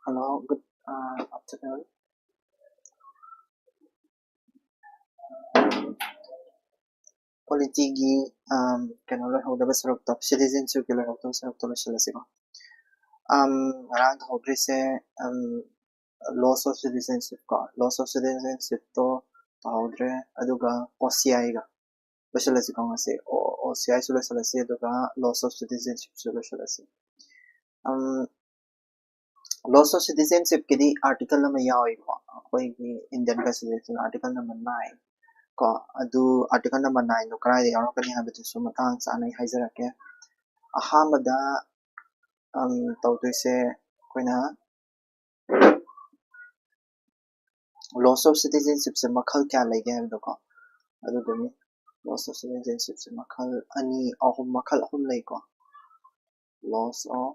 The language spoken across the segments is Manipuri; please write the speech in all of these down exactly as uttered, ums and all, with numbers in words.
Hello, good uh, afternoon. Polityꯒꯤ um, ꯀꯩꯅꯣ ꯂꯣꯏꯍꯧꯗꯕ ꯁꯔꯨꯛꯇꯣ, citizenshipꯀꯤ ꯂꯣꯏꯍꯧꯗꯕ ꯁꯔꯨꯛꯇꯣ ꯂꯣꯏꯁꯤꯜꯂꯁꯤꯀꯣ꯫ Um, ꯉꯔꯥꯡ ꯇꯧꯍꯧꯗ꯭ꯔꯤꯁꯦ um, loss of citizenship ꯀꯣ, loss of citizenshipꯇꯣ ꯇꯧꯍꯧꯗ꯭ꯔꯦ꯫ ꯑꯗꯨꯒ OCIꯒ ꯂꯣꯏꯁꯤꯜꯂꯁꯤꯀꯣ ꯉꯁꯤ꯫ OCIꯁꯨ ꯂꯣꯏꯁꯤꯜꯂꯁꯤ, ꯑꯗꯨꯒ loss of citizenshipꯁꯨ ꯂꯣꯏꯁꯤꯜꯂꯁꯤ꯫ Um, loss of citizenshipꯀꯤꯗꯤ article ꯑꯃ ꯌꯥꯎꯏꯀꯣ, ꯑꯩꯈꯣꯏꯒꯤ Indian Constitution article number nine ꯀꯣ꯫ ꯑꯗꯨ article number nineꯗꯣ ꯀꯗꯥꯏꯗ ꯌꯥꯎꯔꯛꯀꯅꯤ ꯍꯥꯏꯕꯗꯨꯁꯨ ꯃꯇꯥꯡ ꯆꯥꯅ ꯑꯩ ꯍꯥꯏꯖꯔꯛꯀꯦ꯫ ꯑꯍꯥꯟꯕꯗ um, ꯇꯧꯗꯣꯏꯁꯦ ꯑꯩꯈꯣꯏꯅ loss of citizenshipꯁꯦ ꯃꯈꯜ ꯀꯌꯥ ꯂꯩꯒꯦ ꯍꯥꯏꯕꯗꯣꯀꯣ, ꯑꯗꯨꯗꯨꯅꯤ꯫ Loss of citizenshipꯁꯦ ꯃꯈꯜ ꯑꯅꯤ, ꯑꯍꯨꯝ, ꯃꯈꯜ ꯑꯍꯨꯝ ꯂꯩꯀꯣ꯫ Loss of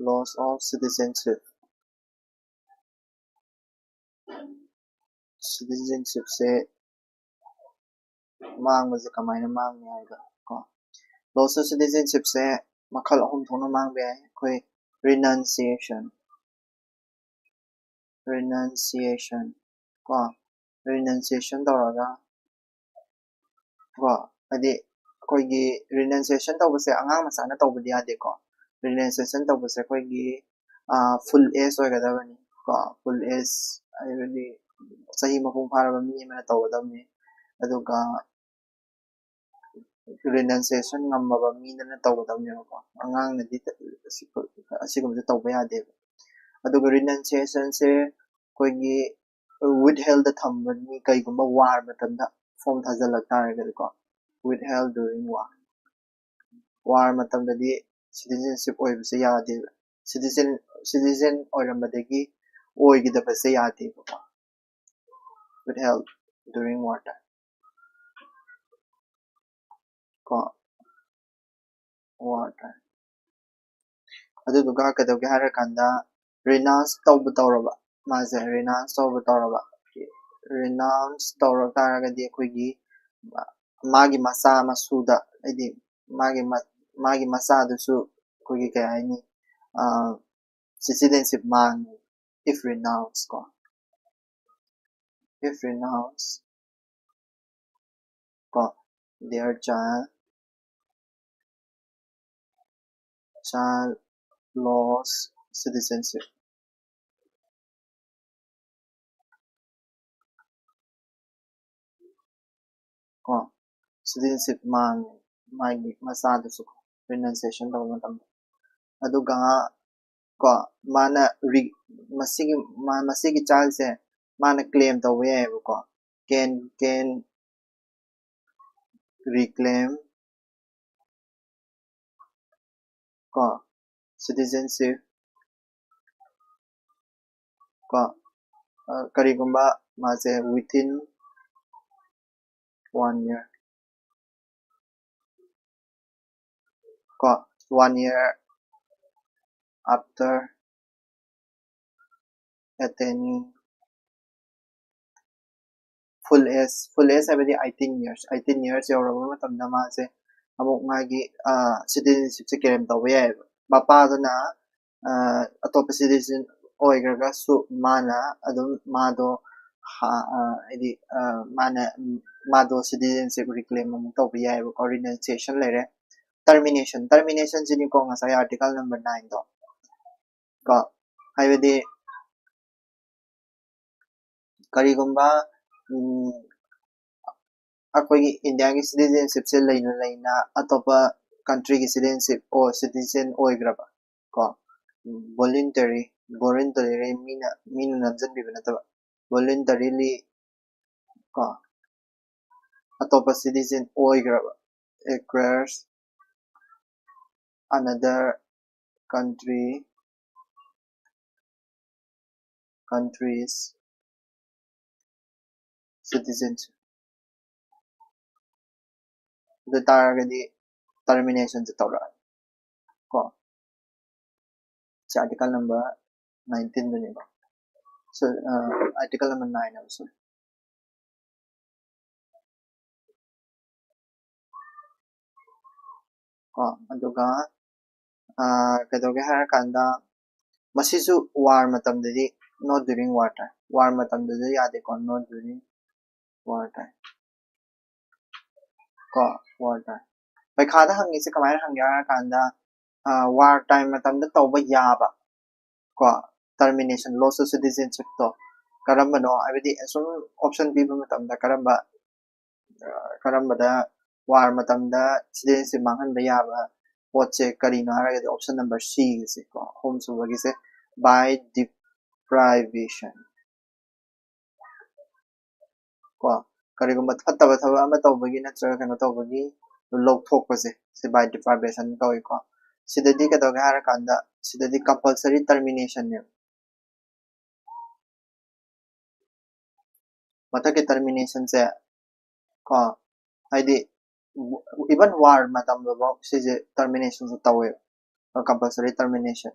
loss of citizenship, citizenshipꯁꯦ ꯃꯥꯡꯕꯁꯦ ꯀꯃꯥꯏꯅ ꯃꯥꯡꯅꯤ ꯍꯥꯏꯕ ꯀꯣ꯫ Loss of citizenshipꯁꯦ ꯃꯈꯜ ꯑꯍꯨꯝ ꯊꯣꯛꯅ ꯃꯥꯡꯕ ꯌꯥꯏ꯫ ꯑꯩꯈꯣꯏ renunciation, renunciation ꯀꯣ, renunciation ꯇꯧꯔꯒ ꯀꯣ, ꯍꯥꯏꯗꯤ ꯑꯩꯈꯣꯏꯒꯤ renunciation ꯇꯧꯕꯁꯦ ꯑꯉꯥꯡ ꯃꯆꯥꯅ ꯇꯧꯕꯗꯤ ꯌꯥꯗꯦꯀꯣ꯫ Renunciation ꯇꯧꯕꯁꯦ ꯑꯩꯈꯣꯏꯒꯤ full age ꯑꯣꯏꯒꯗꯕꯅꯤ ꯀꯣ꯫ Full age ꯍꯥꯏꯕꯗꯤ ꯆꯍꯤ ꯃꯄꯨꯡ ꯐꯥꯔꯕ ꯃꯤ ꯑꯃꯅ ꯇꯧꯒꯗꯕꯅꯤ꯫ ꯑꯗꯨꯒ renunciation ꯉꯝꯃꯕ ꯃꯤꯗꯅ ꯇꯧꯒꯗꯕꯅꯦꯕꯀꯣ꯫ ꯑꯉꯥꯡꯅꯗꯤ ꯑꯁꯤꯒꯨꯝꯕꯁꯦ ꯇꯧꯕ ꯌꯥꯗꯦꯕ꯫ ꯑꯗꯨꯒ renunciationꯁꯦ ꯑꯩꯈꯣꯏꯒꯤ withheldꯗ ꯊꯝꯕ ꯃꯤ, ꯀꯩꯒꯨꯝꯕ war ꯃꯇꯝꯗ form ꯊꯥꯖꯤꯜꯂꯛ ꯇꯥꯔꯒꯗꯤꯀꯣ, withheld during war꯫ War ꯃꯇꯝꯗꯗꯤ citizenship ꯑꯣꯏꯕꯁꯦ ꯌꯥꯗꯦꯕ꯫ Citizen, citizen ꯑꯣꯏꯔꯝꯕꯗꯒꯤ ꯑꯣꯏꯈꯤꯗꯕꯁꯦ ꯌꯥꯗꯦꯕꯀꯣ꯫ Withheld during war time ꯀꯣ꯫ War time꯫ ꯑꯗꯨꯗꯨꯒ ꯀꯩꯗꯧꯒꯦ ꯍꯥꯏꯔꯀꯥꯟꯗ renounce ꯇꯧꯕ ꯇꯧꯔꯕ, ꯃꯥꯁꯦ renounce ꯇꯧꯕ ꯇꯧꯔꯕ, renounce ꯇꯧꯔ ꯇꯥꯔꯒꯗꯤ ꯑꯩꯈꯣꯏꯒꯤ ꯃꯥꯒꯤ ꯃꯆꯥ ꯃꯁꯨꯗ, ꯍꯥꯏꯗꯤ ꯃꯥꯒꯤ ꯃꯥꯒꯤ ꯃꯆꯥꯗꯨꯁꯨ ꯑꯩꯈꯣꯏꯒꯤ ꯀꯩ ꯍꯥꯏꯅꯤ, uh, citizenship ꯃꯥꯡꯉꯤ, if renounced ꯀꯣ, if renounced ꯀꯣ, their child, child lost citizenship ꯀꯣ, citizenship ꯃꯥꯡꯉꯤ, ꯃꯥꯒꯤ ꯃꯆꯥꯗꯨꯁꯨ ꯀꯣ, renunciation ꯇꯧꯕ ꯃꯇꯝꯗ꯫ ꯑꯗꯨꯒ ꯀꯣ, ꯃꯥꯅ ꯔꯤ-, ꯃꯁꯤꯒꯤ, ꯃꯥ-, ꯃꯁꯤꯒꯤ childꯁꯦ ꯃꯥꯅ claim ꯇꯧꯕ ꯌꯥꯏꯑꯕꯀꯣ, can, can reclaim ꯀꯣ, citizenship ꯀꯣ, ꯑ, ꯀꯔꯤꯒꯨꯝꯕ ꯃꯥꯁꯦ within one year ꯀꯣ, one year after attaining full age, full age ꯍꯥꯏꯕꯗꯤ eighteen years, eighteen years ꯌꯧꯔꯕ ꯃꯇꯝꯗ ꯃꯥꯁꯦ ꯑꯃꯨꯛ ꯃꯥꯒꯤ, ꯑ, citizenshipꯁꯦ claim ꯇꯧꯕ ꯌꯥꯏꯑꯕ꯫ ꯃꯄꯥꯗꯨꯅ, ꯑ, ꯑꯇꯣꯞꯄ citizen ꯑꯣꯏꯈ꯭ꯔꯒꯁꯨ ꯃꯥꯅ ꯑꯗꯨꯝ ꯃꯥꯗꯣ ꯍꯥ-, ꯑ, ꯍꯥꯏꯗꯤ, ꯑ, ꯃꯥꯅ, ꯃꯥꯗꯣ citizenship reclaim ꯑꯃꯨꯛ ꯇꯧꯕ ꯌꯥꯏꯑꯕꯀꯣ꯫ Renunciation ꯂꯩꯔꯦ꯫ Termination, terminationꯁꯤꯅꯤꯀꯣ ꯉꯁꯥꯏ article number nineꯗꯣ ꯀꯣ, ꯍꯥꯏꯕꯗꯤ ꯀꯔꯤꯒꯨꯝꯕ, ꯎꯝ, ꯑꯩꯈꯣꯏꯒꯤ ꯏꯟꯗꯤꯌꯥꯒꯤ citizenshipꯁꯦ ꯂꯩꯅ ꯂꯩꯅ ꯑꯇꯣꯞꯄ countryꯒꯤ citizenship or citizen ꯑꯣꯏꯈ꯭ꯔꯕ ꯀꯣ, voluntary, voluntary ꯃꯤꯅ, ꯃꯤꯅ ꯅꯝꯁꯤꯟꯕꯤꯕ ꯅꯠꯇꯕ, voluntarily ꯀꯣ, ꯑꯇꯣꯞꯄ citizen ꯑꯣꯏꯈ꯭ꯔꯕ, acquires another country, country's citizenship, ꯑꯗꯨ ꯇꯥꯔꯒꯗꯤ terminationꯁꯦ ꯇꯧꯔꯛꯑꯅꯤ ꯀꯣ꯫ ꯁꯤ article number nineteenꯗꯨꯅꯦꯕ꯫ So, ꯑ, article number nine ꯍꯥꯏꯕ, sorry꯫ ꯀꯣ, ꯑꯗꯨꯒ ꯀꯩꯗꯧꯒꯦ ꯍꯥꯏꯔꯀꯥꯟꯗ, ꯃꯁꯤꯁꯨ ꯋꯥꯔ ꯃꯇꯝꯗꯗꯤ, not during war time, war ꯃꯇꯝꯗꯗꯤ ꯌꯥꯗꯦꯀꯣ, not during war time ꯀꯣ, war time꯫ ꯄꯩꯈꯥꯗ ꯍꯪꯉꯤꯁꯦ ꯀꯃꯥꯏꯅ ꯍꯪꯒꯦ ꯍꯥꯏꯔꯀꯥꯟꯗ, ꯋꯥꯔ ꯇꯥꯏꯝ ꯃꯇꯝꯗ ꯇꯧꯕ ꯌꯥꯕ ꯀꯣ, termination, loss of citizenship ꯇꯣ ꯀꯔꯝꯕꯅꯣ, ꯍꯥꯏꯕꯗꯤ ꯑꯁꯨꯝ ꯑꯣꯞꯁꯟ ꯄꯤꯕ ꯃꯇꯝꯗ ꯀꯔꯝꯕ, ꯀꯔꯝꯕꯗ ꯋꯥꯔ ꯃꯇꯝꯗ citizenship ꯃꯥꯡꯍꯟꯕ ꯌꯥꯕ ꯄꯣꯠꯁꯦ ꯀꯔꯤꯅꯣ ꯍꯥꯏꯔꯒꯗꯤ, option number C ꯒꯤꯁꯦ ꯀꯣ, ꯑꯍꯨꯝꯁꯨꯕꯒꯤꯁꯦ, by deprivation ꯀꯣ, ꯀꯔꯤꯒꯨꯝꯕ ꯐꯠꯇꯕ ꯊꯕꯛ ꯑꯃ ꯇꯧꯕꯒꯤ ꯅꯠꯇ꯭ꯔꯒ ꯀꯩꯅꯣ ꯇꯧꯕꯒꯤ ꯂꯧꯊꯣꯛꯄꯁꯦ, ꯁꯤ by deprivation ꯀꯧꯏꯀꯣ꯫ ꯁꯤꯗꯗꯤ ꯀꯩꯗꯧꯒꯦ ꯍꯥꯏꯔꯀꯥꯟꯗ, ꯁꯤꯗꯗꯤ compulsory termination ꯅꯦꯕ꯫ ꯃꯊꯛꯀꯤ termination ꯁꯦ ꯀꯣ, ꯍꯥꯏꯗꯤ even ꯋꯥꯔ ꯃꯇꯝꯗꯐꯥꯎ ꯁꯤꯁꯦ termination ꯁꯦ ꯇꯧꯋꯦꯕ, compulsory termination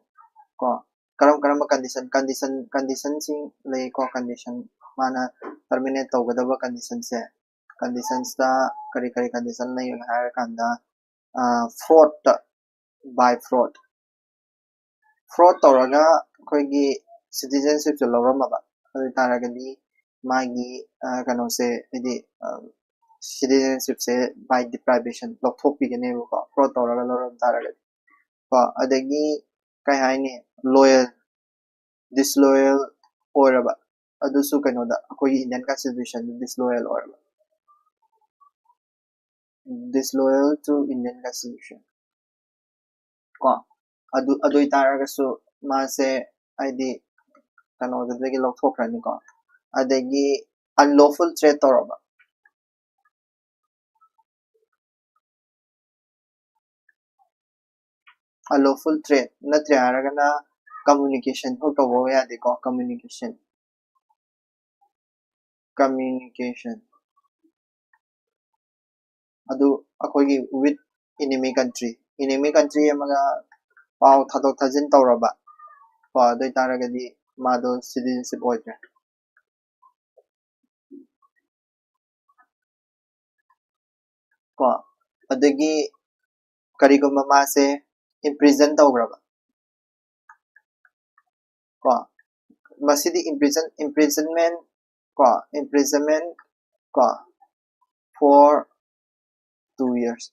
ꯀꯣ꯫ ꯀꯔꯝ ꯀꯔꯝꯕ condition, condition, condition ꯁꯤꯡ ꯂꯩꯀꯣ, condition, ꯃꯥꯅ terminate ꯇꯧꯒꯗꯕ condition ꯁꯦ꯫ Condition ꯁꯤꯗ ꯀꯔꯤ ꯀꯔꯤ condition ꯂꯩ ꯍꯥꯏꯔꯀꯥꯟꯗ, fraud, by fraud, fraud ꯇꯧꯔꯒ ꯑꯩꯈꯣꯏꯒꯤ citizenship ꯁꯦ ꯂꯧꯔꯝꯃꯕ, ꯑꯗꯨ ꯑꯣꯏꯇꯥꯔꯒꯗꯤ ꯃꯥꯒꯤ ꯀꯩꯅꯣꯁꯦ, ꯍꯥꯏꯗꯤ citizenship say by deprivation ꯂꯧꯊꯣꯛꯄꯤꯒꯅꯦꯕꯀꯣ, fraud ꯇꯧꯔꯒ ꯂꯧꯔꯝ ꯇꯥꯔꯒꯗꯤ ꯀꯣ꯫ ꯑꯗꯒꯤ ꯀꯩ ꯍꯥꯏꯅꯤ, loyal, disloyal ꯑꯣꯏꯔꯕ, ꯑꯗꯨꯁꯨ ꯀꯩꯅꯣꯗ, ꯑꯩꯈꯣꯏꯒꯤ Indian Constitution ꯗ disloyal ꯑꯣꯏꯔꯕ, disloyal to Indian Constitution ꯀꯣ꯫ ꯑꯗꯨ, ꯑꯗꯨ ꯑꯣꯏꯇꯥꯔꯒꯁꯨ ꯃꯥꯁꯦ, ꯍꯥꯏꯗꯤ, ꯀꯩꯅꯣꯗꯨꯗꯒꯤ ꯂꯧꯊꯣꯛꯈ꯭ꯔꯅꯤꯀꯣ꯫ ꯑꯗꯒꯤ unlawful trade ꯇꯧꯔꯕ, unlawful trade ꯅꯠꯇ꯭ꯔꯦ ꯍꯥꯏꯔꯒꯅ communication ꯐꯥꯎ ꯇꯧꯕ ꯌꯥꯗꯦꯀꯣ, communication, communication꯫ ꯑꯗꯨ ꯑꯩꯈꯣꯏꯒꯤ with enemy country, enemy country ꯑꯃꯒ ꯄꯥꯎ ꯊꯥꯗꯣꯛ ꯊꯥꯖꯤꯟ ꯇꯧꯔꯕ ꯀꯣ, ꯑꯗꯨ ꯑꯣꯏꯇꯥꯔꯒꯗꯤ ꯃꯥꯗꯣ citizenship ꯑꯣꯏꯗ꯭ꯔꯦ ꯀꯣ꯫ ꯑꯗꯒꯤ ꯀꯔꯤꯒꯨꯝꯕ ꯃꯥꯁꯦ imprison ꯇꯧꯈ꯭ꯔꯕ ꯀꯣ, ꯃꯁꯤꯗꯤ imprison imprisonment ꯀꯣ, imprisonment ꯀꯣ, for two years꯫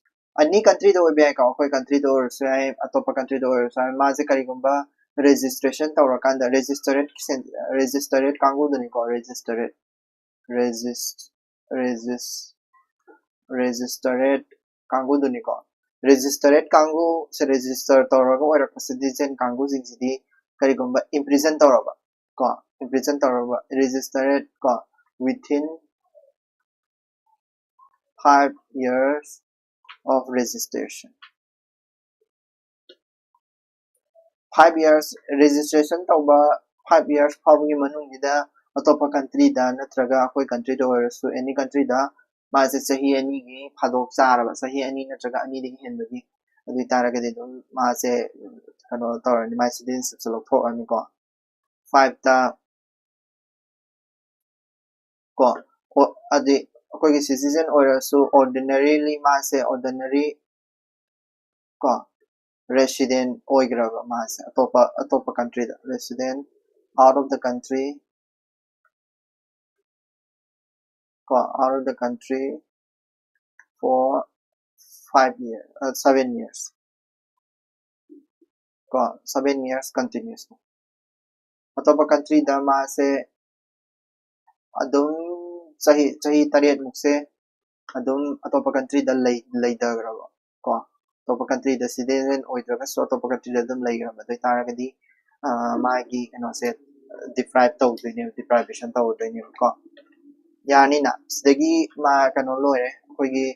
Any countryꯗ ꯑꯣꯏꯕ ꯌꯥꯏꯀꯣ, ꯑꯩꯈꯣꯏ countryꯗ ꯑꯣꯏꯔꯁꯨ ꯌꯥꯏ, ꯑꯇꯣꯞꯄ countryꯗ ꯑꯣꯏꯔꯁꯨ ꯌꯥꯏ꯫ ꯃꯥꯁꯦ ꯀꯔꯤꯒꯨꯝꯕ registration ꯇꯧꯔꯀꯥꯟꯗ, registered registered ꯀꯥꯡꯕꯨꯗꯨꯅꯤꯀꯣ, registered regis regis registered ꯀꯥꯡꯕꯨꯗꯨꯅꯤꯀꯣ꯫ Registered ꯀꯥꯡꯕꯨ ꯁꯦ register ꯇꯧꯔꯒ ꯑꯣꯏꯔꯛꯄ citizen ꯀꯥꯡꯕꯨꯁꯤꯡꯁꯤꯗꯤ ꯀꯔꯤꯒꯨꯝꯕ imprison ꯇꯧꯔꯕ ꯀꯣ, imprison ꯇꯧꯔꯕ, registered ꯀꯣ, within five years of registration, five years registration ꯇꯧꯕ five years ꯐꯥꯎꯕꯒꯤ ꯃꯅꯨꯡꯁꯤꯗ ꯑꯇꯣꯞꯄ countryꯗ ꯅꯠꯇ꯭ꯔꯒ ꯑꯩꯈꯣꯏ countryꯗ ꯑꯣꯏꯔꯁꯨ any countryꯗ ꯃꯥꯁꯦ ꯆꯍꯤ ꯑꯅꯤꯒꯤ ꯐꯥꯗꯣꯛ ꯆꯥꯔꯕ, ꯆꯍꯤ ꯑꯅꯤ ꯅꯠꯇ꯭ꯔꯒ ꯑꯅꯤꯗꯒꯤ ꯍꯦꯟꯕꯒꯤ, ꯑꯗꯨ ꯑꯣꯏꯇꯥꯔꯒꯗꯤ ꯑꯗꯨꯝ ꯃꯥꯁꯦ ꯀꯩꯅꯣ ꯇꯧꯔꯅꯤ, ꯃꯥꯏ citizenshipꯁꯦ ꯂꯧꯊꯣꯛꯑꯅꯤꯀꯣ꯫ Fiveꯇ ꯀꯣ, ꯑꯗꯨꯗꯤ ꯑꯩꯈꯣꯏꯒꯤ citizen ꯑꯣꯏꯔꯁꯨ ordinarily ꯃꯥꯁꯦ ordinary ꯀꯣ resident ꯑꯣꯏꯈ꯭ꯔꯕ, ꯃꯥꯁꯦ ꯑꯇꯣꯞꯄ ꯑꯇꯣꯞꯄ countryꯗ resident, out of the country ꯀꯣ, out of the country for five year, uh, seven years ꯀꯣ, seven years continuous꯫ ꯑꯇꯣꯞꯄ countryꯗ ꯃꯥꯁꯦ ꯑꯗꯨꯝ ꯆꯍꯤ ꯆꯍꯤ ꯇꯔꯦꯠꯃꯨꯛꯁꯦ ꯑꯗꯨꯝ ꯑꯇꯣꯞꯄ countryꯗ ꯂꯩ ꯂꯩꯊꯈ꯭ꯔꯕ ꯀꯣ, ꯑꯇꯣꯞꯄ countryꯗ citizen ꯑꯣꯏꯗ꯭ꯔꯒꯁꯨ ꯑꯇꯣꯞꯄ countryꯗ ꯑꯗꯨꯝ ꯂꯩꯈ꯭ꯔꯕ ꯑꯗꯨ ꯑꯣꯏꯇꯥꯔꯒꯗꯤ ꯃꯥꯒꯤ ꯀꯩꯅꯣꯁꯦ deprive ꯇꯧꯗꯣꯏꯅꯦꯕ, deprivation ꯇꯧꯗꯣꯏꯅꯦꯕꯀꯣ꯫ ꯌꯥꯅꯤꯅ ꯁꯤꯗꯒꯤ ꯃꯥ ꯀꯩꯅꯣ ꯂꯣꯏꯔꯦ, ꯑꯩꯈꯣꯏꯒꯤ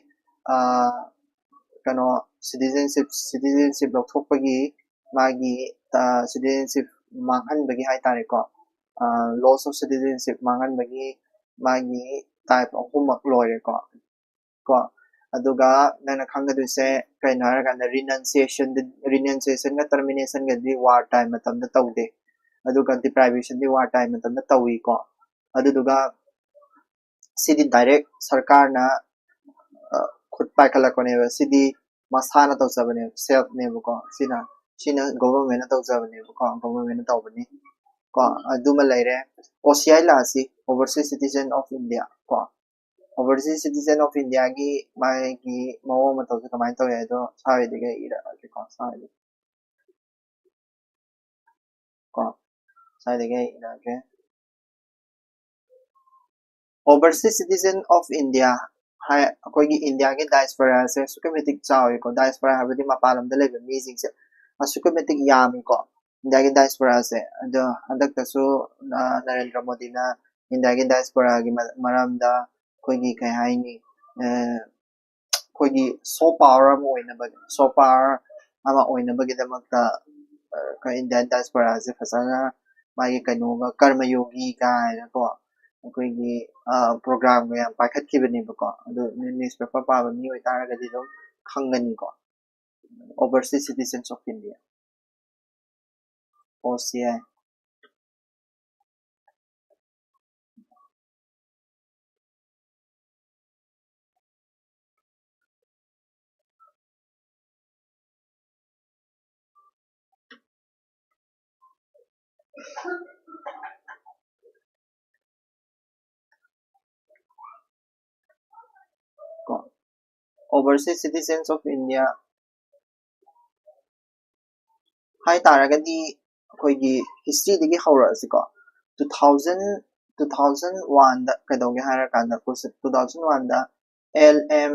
ꯀꯩꯅꯣ citizenship citizenship ꯂꯧꯊꯣꯛꯄꯒꯤ ꯃꯥꯒꯤ citizenship ꯃꯥꯡꯍꯟꯕꯒꯤ ꯍꯥꯏꯇꯥꯔꯦꯀꯣ, loss of citizenship ꯃꯥꯡꯍꯟꯕꯒꯤ ꯃꯥꯒꯤ type ꯑꯍꯨꯝꯃꯛ ꯂꯣꯏꯔꯦꯀꯣ꯫ ꯀꯣ, ꯑꯗꯨꯒ ꯅꯪꯅ ꯈꯪꯒꯗꯣꯏꯁꯦ ꯀꯩꯅꯣ ꯍꯥꯏꯔꯀꯥꯟꯗ renunciation renunciationꯒ terminationꯒꯗꯤ war time ꯃꯇꯝꯗ ꯇꯧꯗꯦ, ꯑꯗꯨꯒ deprivationꯗꯤ war time ꯃꯇꯝꯗ ꯇꯧꯏꯀꯣ꯫ ꯑꯗꯨꯗꯨꯒ ꯁꯤꯗꯤ direct ꯁꯔꯀꯥꯔꯅ ꯈꯨꯠ ꯄꯥꯏꯈꯠꯂꯛꯄꯅꯦꯕ꯫ ꯁꯤꯗꯤ ꯃꯁꯥꯅ ꯇꯧꯖꯕꯅꯦꯕ, self ꯅꯦꯕꯀꯣ꯫ ꯁꯤꯅ ꯁꯤꯅ government ꯅ ꯇꯧꯖꯕꯅꯦꯕꯀꯣ, government ꯅ ꯇꯧꯕꯅꯤ꯫ ꯀꯣ, ꯑꯗꯨꯃ ꯂꯩꯔꯦ꯫ ꯑꯣ C I ꯂꯥꯛꯑꯁꯤ, Overseas Citizen of India꯫ ꯀꯣ, Overseas Citizen of India ꯒꯤ ꯃꯥꯒꯤ ꯃꯑꯣꯡ ꯃꯇꯧꯁꯦ ꯀꯃꯥꯏꯅ ꯇꯧꯋꯤ ꯍꯥꯏꯗꯣ ꯁ꯭ꯋꯥꯏꯗꯒꯤ ꯑꯩ ꯏꯔꯛꯑꯒꯦꯀꯣ, ꯁ꯭ꯋꯥꯏꯗꯒꯤ꯫ ꯀꯣ, ꯁ꯭ꯋꯥꯏꯗꯒꯤ ꯑꯩ ꯏꯔꯛꯑꯒꯦ꯫ Overseas Citizen of India ꯍꯥꯏ, ꯑꯩꯈꯣꯏꯒꯤ ꯏꯟꯗꯤꯌꯥꯒꯤ diaspora ꯁꯦ ꯑꯁꯨꯛꯀꯤ ꯃꯇꯤꯛ ꯆꯥꯎꯋꯤꯀꯣ꯫ Diaspora ꯍꯥꯏꯕꯗꯤ ꯃꯄꯥꯟ ꯂꯝꯗ ꯂꯩꯕ ꯃꯤꯁꯤꯡꯁꯦ ꯑꯁꯨꯛꯀꯤ ꯃꯇꯤꯛ ꯌꯥꯝꯃꯤꯀꯣ, ꯏꯟꯗꯤꯌꯥꯒꯤ diaspora ꯁꯦ꯫ ꯑꯗꯣ ꯍꯟꯗꯛꯇꯁꯨ, ꯑ, ꯅꯔꯦꯟꯗ꯭ꯔ ꯃꯣꯗꯤꯅ ꯏꯟꯗꯤꯌꯥꯒꯤ diaspora ꯒꯤ ꯃ-, ꯃꯔꯝꯗ ꯑꯩꯈꯣꯏꯒꯤ ꯀꯩ ꯍꯥꯏꯅꯤ, ꯑ, ꯑꯩꯈꯣꯏꯒꯤ soft power ꯑꯃ ꯑꯣꯏꯅꯕ, soft power ꯑꯃ ꯑꯣꯏꯅꯕꯒꯤꯗꯃꯛꯇ, ꯑ, ꯑꯩꯈꯣꯏ ꯏꯟꯗꯤꯌꯥꯟ diaspora ꯁꯦ ꯐꯖꯅ ꯃꯥꯒꯤ ꯀꯩꯅꯣꯒ, ꯀꯔꯃꯌꯣꯒꯤ ꯀꯥꯏꯅꯀꯣ, ꯑꯩꯈꯣꯏꯒꯤ, ꯑ, program ꯒ ꯌꯥꯝ ꯄꯥꯏꯈꯠꯈꯤꯕꯅꯦꯕꯀꯣ꯫ ꯑꯗꯨ newspaper ꯄꯥꯕ ꯃꯤ ꯑꯣꯏꯇꯥꯔꯒꯗꯤ ꯑꯗꯨꯝ ꯈꯪꯒꯅꯤꯀꯣ꯫ Overseas Citizens of India, ꯑꯣ ꯁꯤ ꯑꯥꯏ꯫ ꯀꯣ, Overseas Citizens of India ꯍꯥꯏ ꯇꯥꯔꯒꯗꯤ ꯑꯩꯈꯣꯏꯒꯤ history ꯗꯒꯤ ꯍꯧꯔꯛꯑꯁꯤꯀꯣ꯫ Two thousand, two thousand one ꯗ ꯀꯩꯗꯧꯒꯦ ꯍꯥꯏꯔꯀꯥꯟꯗ, two thousand one ꯗ ꯑꯦꯜ ꯑꯦꯝ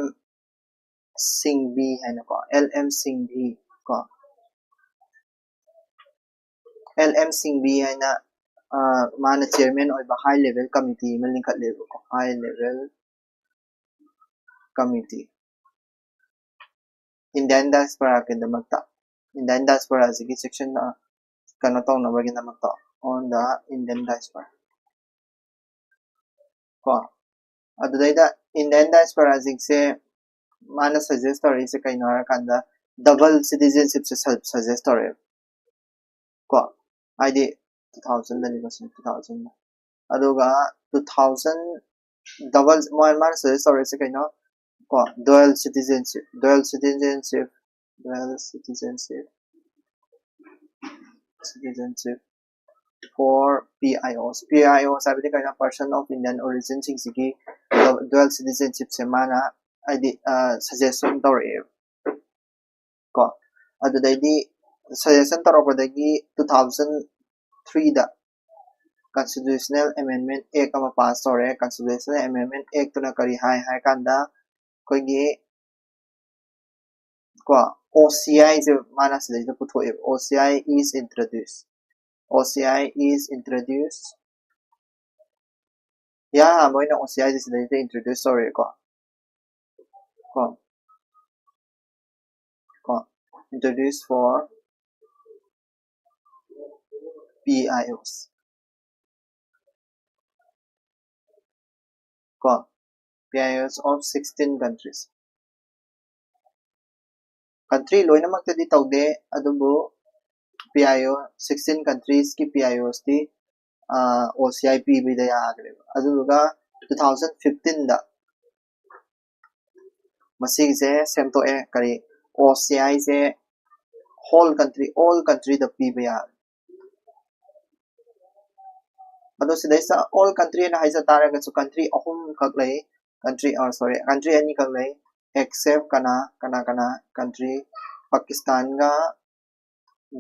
ꯁꯤꯡꯚꯤ ꯍꯥꯏꯅꯀꯣ, ꯑꯦꯜ ꯑꯦꯝ ꯁꯤꯡꯚꯤ ꯀꯣ, ꯑꯦꯜ ꯑꯦꯝ ꯁꯤꯡꯚꯤ ꯍꯥꯏꯅ, ꯑ, ꯃꯥꯅ chairman ꯑꯣꯏꯕ high level committee ꯑꯃ ꯂꯤꯡꯈꯠꯂꯦꯕꯀꯣ, high level committee꯫ Indian diaspora ꯒꯤꯗꯃꯛꯇ, Indian diaspora ꯁꯤꯒꯤ section, ꯑ, ꯀꯩꯅꯣ ꯇꯧꯅꯕꯒꯤꯗꯃꯛꯇ, on the Indian diaspora꯫ ꯀꯣ, ꯑꯗꯨꯗꯩꯗ Indian diaspora ꯁꯤꯡꯁꯦ ꯃꯥꯅ suggest ꯇꯧꯔꯛꯏꯁꯦ ꯀꯩꯅꯣ ꯍꯥꯏꯔꯀꯥꯟꯗ, double citizenship ꯁꯦ su-, suggest ꯇꯧꯔꯛꯑꯦꯕ꯫ ꯀꯣ, ꯍꯥꯏꯗꯤ two thousand ꯗꯅꯤꯀꯣ, ꯁꯤ two thousand ꯗ꯫ ꯑꯗꯨꯒ two thousand, double, ꯃꯥ-, ꯃꯥꯅ suggest ꯇꯧꯔꯛꯏꯁꯦ ꯀꯩꯅꯣ, ꯀꯣ, dual citizenship, dual citizenship, dual citizenship, citizenship for P I Os. P I Os ꯍꯥꯏꯕꯗꯤ ꯀꯩꯅꯣ? Person of Indian origin ꯁꯤꯡꯁꯤꯒꯤ dual citizenship ꯁꯦ ꯃꯥꯅ ꯍꯥꯏꯗꯤ ꯁꯖꯦꯁꯟ ꯇꯧꯔꯛꯑꯦꯕ꯫ ꯀꯣ, ꯑꯗꯨꯗꯩꯗꯤ ꯁꯖꯦꯁꯟ ꯇꯧꯔꯛꯄꯗꯒꯤ two thousand three ꯗ Constitutional Amendment Act ꯑꯃ ꯄꯥꯁ ꯇꯧꯔꯦ꯫ Constitutional Amendment Act ꯇꯨꯅ ꯀꯔꯤ ꯍꯥꯏ ꯍꯥꯏ ꯀꯥꯟꯗ ꯑꯩꯈꯣꯏꯒꯤ ꯀꯣ, O C I ꯁꯦ ꯃꯥꯅ ꯁꯤꯗꯩꯗ ꯄꯨꯊꯣꯛꯑꯦꯕ꯫ O C I is introduced, O C I is introduced, ꯌꯥ, ꯃꯣꯏꯅ O C I ꯁꯦ ꯁꯤꯗꯩꯗ introduce ꯇꯧꯔꯦꯀꯣ꯫ ꯀꯣ, ꯀꯣ, introduce for P I Os. ꯀꯣ, P I Os of sixteen countries. Country ꯂꯣꯏꯅꯃꯛꯇꯗꯤ ꯇꯧꯗꯦ, ꯑꯗꯨꯕꯨ P I O, sixteen countries ꯀꯤ P I Os T O C I ꯄꯤꯕꯗ ꯌꯥꯈ꯭ꯔꯦꯕ꯫ ꯑꯗꯨꯗꯨꯒ two thousand fifteen ꯗ ꯃꯁꯤꯒꯤꯁꯦ ꯁꯦꯝꯗꯣꯛꯑꯦ꯫ ꯀꯔꯤ? O C I say whole country, all country ꯗ ꯄꯤꯕ ꯌꯥꯔꯦ꯫ ꯑꯗꯣ ꯁꯤꯗꯩꯁꯤꯗ all country ꯍꯥꯏꯅ ꯍꯥꯏꯖ ꯇꯥꯔꯒꯁꯨ country ꯑꯍꯨꯝꯈꯛ ꯂꯩ꯫ Country, sorry, country ꯑꯅꯤꯈꯛ ꯂꯩ꯫ Except ꯀꯅꯥ ꯀꯅꯥ ꯀꯅꯥ country? ꯄꯥꯀꯤꯁꯇꯥꯟꯒ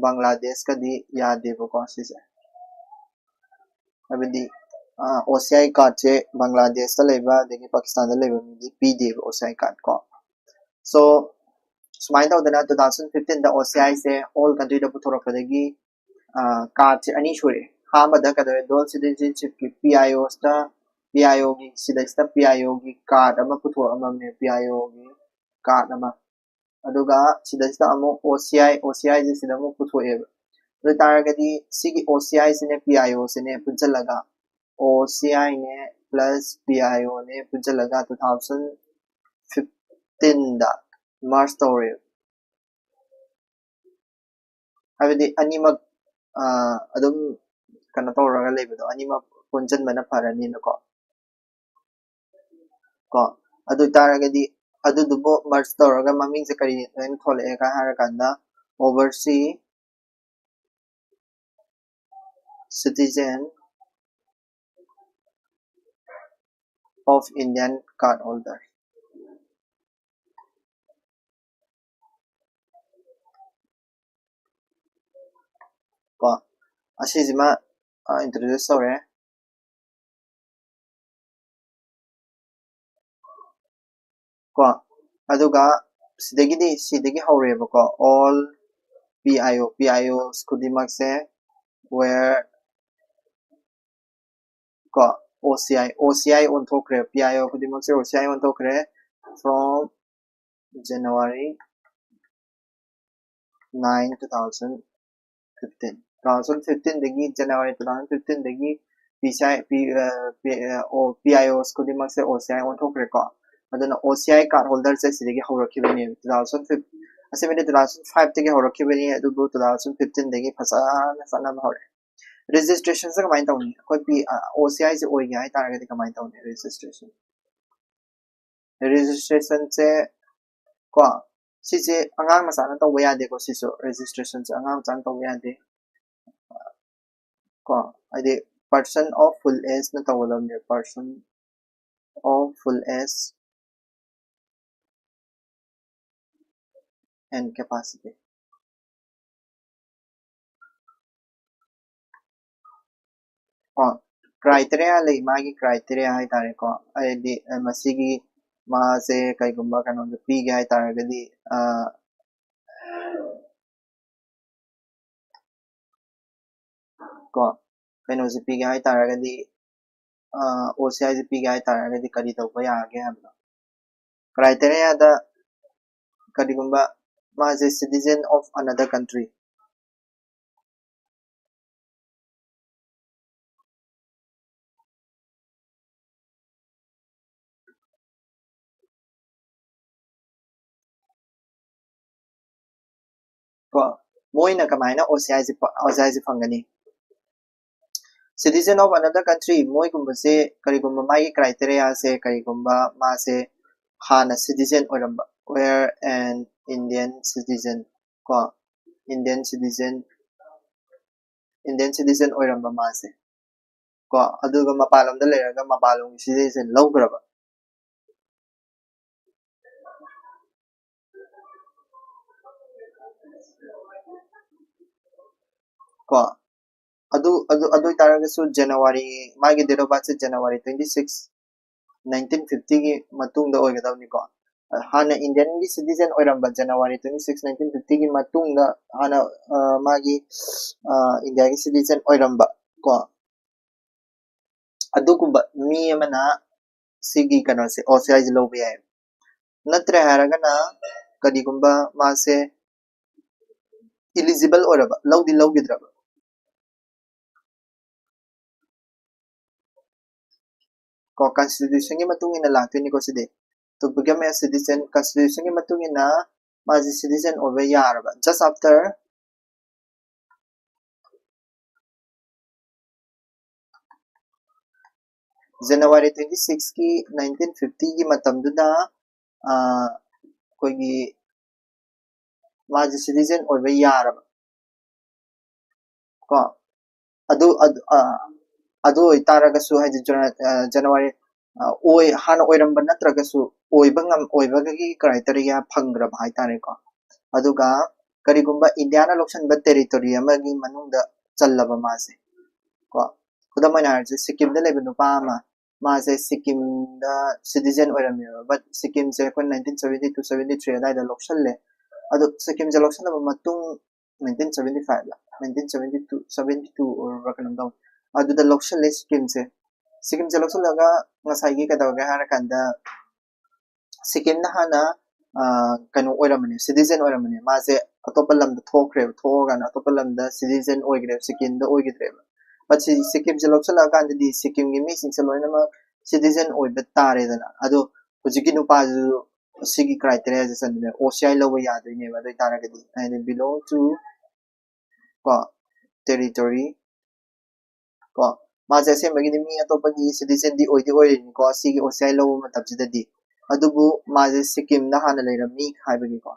ꯕꯪꯒ꯭ꯂꯥꯗꯦꯁꯀꯗꯤ ꯌꯥꯗꯦꯕꯀꯣ ꯁꯤꯁꯦ꯫ ꯍꯥꯏꯕꯗꯤ O C I card ꯁꯦ ꯕꯪꯒ꯭ꯂꯥꯗꯦꯁꯇ ꯂꯩꯕ ꯑꯗꯒꯤ ꯄꯥꯀꯤꯁꯇꯥꯟꯗ ꯂꯩꯕ ꯃꯤꯗꯤ ꯄꯤꯗꯦꯕ O C I card ꯀꯣ꯫ So ꯁꯨꯃꯥꯏꯅ ꯇꯧꯗꯅ two thousand fifteen the O C I say all country the ꯄꯨꯊꯣꯔꯛꯄꯗꯒꯤ card ꯁꯦ ꯑꯅꯤ ꯁꯨꯔꯦ꯫ ꯑꯍꯥꯟꯕꯗ ꯀꯩꯗꯧꯔꯦ? Dual citizenship ꯀꯤ P I Os ꯇ, P I O ꯒꯤ, ꯁꯤꯗꯩꯁꯤꯗ P I O ꯒꯤ card ꯑꯃ ꯄꯨꯊꯣꯔꯛꯑꯝꯃꯦ, P I O ꯒꯤ card ꯑꯃ꯫ ꯑꯗꯨꯒ ꯁꯤꯗꯩꯁꯤꯗ ꯑꯃꯨꯛ O C I, O C I ꯁꯦ ꯁꯤꯗ ꯑꯃꯨꯛ ꯄꯨꯊꯣꯛꯑꯦꯕ꯫ ꯑꯗꯨ ꯑꯣꯏꯇꯥꯔꯒꯗꯤ ꯁꯤꯒꯤ O C I ꯁꯤꯅꯦ P I O ꯁꯤꯅꯦ ꯄꯨꯟꯁꯤꯜꯂꯒ, O C I ꯅꯦ plus P I O ꯅꯦ ꯄꯨꯟꯁꯤꯜꯂꯒ two thousand fifteen ꯗ merge ꯇꯧꯔꯦꯕ꯫ ꯍꯥꯏꯕꯗꯤ ꯑꯅꯤꯃꯛ ꯑꯗꯨꯝ ꯀꯩꯅꯣ ꯇꯧꯔꯒ ꯂꯩꯕꯗꯣ, ꯑꯅꯤꯃꯛ ꯄꯨꯟꯁꯤꯟꯕꯅ ꯐꯔꯅꯤꯅꯀꯣ꯫ ꯀꯣ, ꯑꯗꯨ ꯑꯣꯏꯇꯥꯔꯒꯗꯤ ꯑꯗꯨꯗꯨꯕꯨ merge ꯇꯧꯔꯒ ꯃꯃꯤꯡꯁꯦ ꯀꯔꯤ ꯍꯥꯏꯅ ꯊꯣꯛꯂꯛꯑꯦ ꯀ ꯍꯥꯏꯔꯀꯥꯟꯗ overseas citizen of Indian card holder. ꯀꯣ, ꯑꯁꯤꯁꯤꯃ introduce ꯇꯧꯔꯦ꯫ ꯀꯣ, ꯑꯗꯨꯒ ꯁꯤꯗꯒꯤꯗꯤ, ꯁꯤꯗꯒꯤ ꯍꯧꯔꯦꯕꯀꯣ, all P I O, P I Os ꯈꯨꯗꯤꯡꯃꯛꯁꯦ where ꯀꯣ, O C I, O C I ꯑꯣꯟꯊꯣꯛꯈ꯭ꯔꯦ, P I O ꯈꯨꯗꯤꯡꯃꯛꯁꯦ O C I ꯑꯣꯟꯊꯣꯛꯈ꯭ꯔꯦ from January nine, two thousand fifteen, two thousand fifteen ꯗꯒꯤ, January two thousand fifteen ꯗꯒꯤ P C I, P, P I Os ꯈꯨꯗꯤꯡꯃꯛꯁꯦ O C I ꯑꯣꯟꯊꯣꯛꯈ꯭ꯔꯦꯀꯣ꯫ ꯑꯗꯨꯅ O C I card holder ꯁꯦ ꯁꯤꯗꯒꯤ ꯍꯧꯔꯛꯈꯤꯕꯅꯦꯕ꯫ Two thousand five, ꯑꯁꯦꯡꯕꯗꯤ two thousand five ꯗꯒꯤ ꯍꯧꯔꯛꯈꯤꯕꯅꯤ, ꯑꯗꯨꯕꯨ two thousand fifteen ꯗꯒꯤ ꯐꯖꯅ ꯆꯠꯅꯕ ꯍꯧꯔꯛꯑꯦ꯫ Registration ꯁꯦ ꯀꯃꯥꯏꯅ ꯇꯧꯅꯤ? ꯑꯩꯈꯣꯏ P, O C I ꯁꯦ ꯑꯣꯏꯒꯦ ꯍꯥꯏꯇꯥꯔꯒꯗꯤ ꯀꯃꯥꯏꯅ ꯇꯧꯅꯤ registration? Registration ꯁꯦ ꯀꯣ, ꯁꯤꯁꯦ ꯑꯉꯥꯡ ꯃꯆꯥꯅ ꯇꯧꯕ ꯌꯥꯗꯦꯀꯣ꯫ ꯁꯤꯁꯨ registration ꯁꯦ ꯑꯉꯥꯡ ꯃꯆꯥꯅ ꯇꯧꯕ ꯌꯥꯗꯦ ꯀꯣ, ꯍꯥꯏꯗꯤ person of full age ꯅ ꯇꯧꯒꯗꯕꯅꯦ, person of full age and capacity꯫ ꯀꯣ, criteria ꯂꯩ, ꯃꯥꯒꯤ criteria ꯍꯥꯏꯇꯥꯔꯦꯀꯣ꯫ ꯍꯥꯏꯗꯤ ꯃꯁꯤꯒꯤ ꯃꯥꯁꯦ ꯀꯩꯒꯨꯝꯕ ꯀꯩꯅꯣꯗ ꯄꯤꯒꯦ ꯍꯥꯏꯇꯥꯔꯒꯗꯤ, ꯀꯣ, ꯀꯩꯅꯣꯁꯦ ꯄꯤꯒꯦ ꯍꯥꯏꯇꯥꯔꯒꯗꯤ, O C I ꯁꯦ ꯄꯤꯒꯦ ꯍꯥꯏꯇꯥꯔꯒꯗꯤ ꯀꯔꯤ ꯇꯧꯕ ꯌꯥꯒꯦ ꯍꯥꯏꯕꯗꯣ꯫ Criteria ꯗ ꯀꯔꯤꯒꯨꯝꯕ ꯃꯥꯁꯦ citizen of another country, ꯀꯣ, ꯃꯣꯏꯅ ꯀꯃꯥꯏꯅ O C I say, O C I ꯁꯦ ꯐꯪꯒꯅꯤ? Citizen of another country, ꯃꯣꯏꯒꯨꯝꯕꯁꯦ ꯀꯔꯤꯒꯨꯝꯕ ꯃꯥꯒꯤ criteria ꯁꯦ ꯀꯔꯤꯒꯨꯝꯕ ꯃꯥꯁꯦ ꯍꯥꯟꯅ citizen ꯑꯣꯏꯔꯝꯕ, were an Indian citizen, ꯀꯣ, Indian citizen, Indian citizen ꯑꯣꯏꯔꯝꯕ ꯃꯥꯁꯦ, ꯀꯣ, ꯑꯗꯨꯒ ꯃꯄꯥꯟꯂꯣꯝꯗ ꯂꯩꯔꯒ ꯃꯄꯥꯟꯂꯣꯝꯒꯤ citizen ꯂꯧꯈ꯭ꯔꯕ, ꯀꯣ, ꯑꯗꯨ ꯑꯗꯨ ꯑꯗꯨ ꯑꯣꯏꯇꯥꯔꯒꯁꯨ January, ꯃꯥꯒꯤ date of birth say January twenty six, nineteen fifty ꯒꯤ ꯃꯇꯨꯡꯗ ꯑꯣꯏꯒꯗꯕꯅꯤꯀꯣ꯫ ꯍꯥꯟꯅ Indian ꯒꯤ citizen ꯑꯣꯏꯔꯝꯕ, January twenty six, nineteen fifty ꯒꯤ ꯃꯇꯨꯡꯗ ꯍꯥꯟꯅ, ꯑ, ꯃꯥꯒꯤ, ꯑ, India ꯒꯤ citizen ꯑꯣꯏꯔꯝꯕ, ꯀꯣ, ꯑꯗꯨꯒꯨꯝꯕ ꯃꯤ ꯑꯃꯅ ꯁꯤꯒꯤ ꯀꯩꯅꯣꯁꯦ, O C I ꯁꯦ ꯂꯧꯕ ꯌꯥꯏ꯫ ꯅꯠꯇ꯭ꯔꯦ ꯍꯥꯏꯔꯒꯅ ꯀꯔꯤꯒꯨꯝꯕ ꯃꯥꯁꯦ eligible ꯑꯣꯏꯔꯕ, ꯂꯧꯗꯤ ꯂꯧꯈꯤꯗ꯭ꯔꯕ, ꯀꯣ, constitution ꯒꯤ ꯃꯇꯨꯡ ꯏꯟꯅ ꯂꯥꯛꯇꯣꯏꯅꯤꯀꯣ ꯁꯤꯗꯤ꯫ To become a citizen, constitution ꯒꯤ ꯃꯇꯨꯡ ꯏꯟꯅ ꯃꯥꯁꯦ citizen ꯑꯣꯏꯕ ꯌꯥꯔꯕ, just after January twenty six ꯀꯤ nineteen fifty ꯒꯤ ꯃꯇꯝꯗꯨꯗ, ꯑ, ꯑꯩꯈꯣꯏꯒꯤ ꯃꯥꯁꯦ citizen ꯑꯣꯏꯕ ꯌꯥꯔꯕ, ꯀꯣ, ꯑꯗꯨ ꯑꯗꯨ ꯑ, ꯑꯗꯨ ꯑꯣꯏꯇꯥꯔꯒꯁꯨ, ꯍꯥꯏꯗꯤ Jana- ꯑ, January, ꯑ, ꯑꯣꯏ ꯍꯥꯟꯅ ꯑꯣꯏꯔꯝꯕ ꯅꯠꯇ꯭ꯔꯒꯁꯨ, ꯑꯣꯏꯕ ꯉꯝ ꯑꯣꯏꯕꯒꯤ criteria ꯐꯪꯈ꯭ꯔꯕ ꯍꯥꯏꯇꯥꯔꯦꯀꯣ꯫ ꯑꯗꯨꯒ ꯀꯔꯤꯒꯨꯝꯕ India ꯅ ꯂꯧꯁꯤꯟꯕ territory ꯑꯃꯒꯤ ꯃꯅꯨꯡꯗ ꯆꯜꯂꯕ ꯃꯥꯁꯦ, ꯀꯣ, ꯈꯨꯗꯝ ꯑꯣꯏꯅ ꯍꯥꯏꯔꯁꯦ, ꯁꯤꯛꯀꯤꯝꯗ ꯂꯩꯕ ꯅꯨꯄꯥ ꯑꯃ, ꯃꯥꯁꯦ ꯁꯤꯛꯀꯤꯝꯗ citizen ꯑꯣꯏꯔꯝꯃꯦꯕ, but ꯁꯤꯛꯀꯤꯝꯁꯦ ꯑꯩꯈꯣꯏ nineteen seventy two seventy three ꯑꯗꯨꯋꯥꯏꯗ ꯂꯧꯁꯜꯂꯦ꯫ ꯑꯗꯨ ꯁꯤꯛꯀꯤꯝꯁꯦ ꯂꯧꯁꯜꯂꯕ ꯃꯇꯨꯡ, nineteen seventy five ꯂ, nineteen seventy two, seventy two ꯑꯣꯏꯔꯕ꯭ꯔꯥ ꯀꯩꯅꯣꯝ ꯇꯧꯕꯅꯤ, ꯑꯗꯨꯗ ꯂꯧꯁꯜꯂꯦ ꯁꯤꯛꯀꯤꯝꯁꯦ꯫ ꯁꯤꯛꯀꯤꯝꯁꯦ ꯂꯧꯁꯜꯂꯒ ꯉꯁꯥꯏꯒꯤ ꯀꯩꯗꯧꯔꯒꯦ ꯍꯥꯏꯔꯀꯥꯟꯗ, ꯁꯤꯛꯀꯤꯝꯅ ꯍꯥꯟꯅ, ꯑ, ꯀꯩꯅꯣ ꯑꯣꯏꯔꯝꯕꯅꯦ, citizen ꯑꯣꯏꯔꯝꯕꯅꯦ꯫ ꯃꯥꯁꯦ ꯑꯇꯣꯞꯄ ꯂꯝꯗ ꯊꯣꯛꯈ꯭ꯔꯦꯕ, ꯊꯣꯛꯑꯀꯥꯟꯗ ꯑꯇꯣꯞꯄ ꯂꯝꯗ citizen ꯑꯣꯏꯈ꯭ꯔꯦꯕ, ꯁꯤꯛꯀꯤꯝꯗ ꯑꯣꯏꯈꯤꯗ꯭ꯔꯦꯕ꯫ But ꯁꯤ ꯁꯤꯛꯀꯤꯝꯁꯦ ꯂꯧꯁꯜꯂꯛꯑꯀꯥꯟꯗꯗꯤ ꯁꯤꯛꯀꯤꯝꯒꯤ ꯃꯤꯁꯤꯡꯁꯦ ꯂꯣꯏꯅꯃꯛ citizen ꯑꯣꯏꯕ ꯇꯥꯔꯦꯗꯅ꯫ ꯑꯗꯣ ꯍꯧꯖꯤꯛꯀꯤ ꯅꯨꯄꯥꯁꯤꯁꯨ ꯁꯤꯒꯤ criteria say ꯆꯟꯗꯣꯏꯅꯦ, O C I ꯂꯧꯕ ꯌꯥꯗꯣꯏꯅꯦꯕ꯫ ꯑꯗꯨ ꯑꯣꯏꯇꯥꯔꯒꯗꯤ, ꯍꯥꯏꯗꯤ belong to, ꯀꯣ, territory, ꯀꯣ, ꯃꯥꯁꯦ ꯑꯁꯦꯡꯕꯒꯤꯗꯤ ꯃꯤ ꯑꯇꯣꯞꯄꯒꯤ citizen ꯗꯤ ꯑꯣꯏꯗꯤ ꯑꯣꯏꯔꯤꯅꯤꯀꯣ ꯁꯤꯒꯤ O C I ꯂꯧꯕ ꯃꯇꯝꯁꯤꯗꯗꯤ꯫ ꯑꯗꯨꯕꯨ ꯃꯥꯁꯦ ꯁꯤꯛꯀꯤꯝꯗ ꯍꯥꯟꯅ ꯂꯩꯔꯝꯃꯤ ꯍꯥꯏꯕꯒꯤꯀꯣ꯫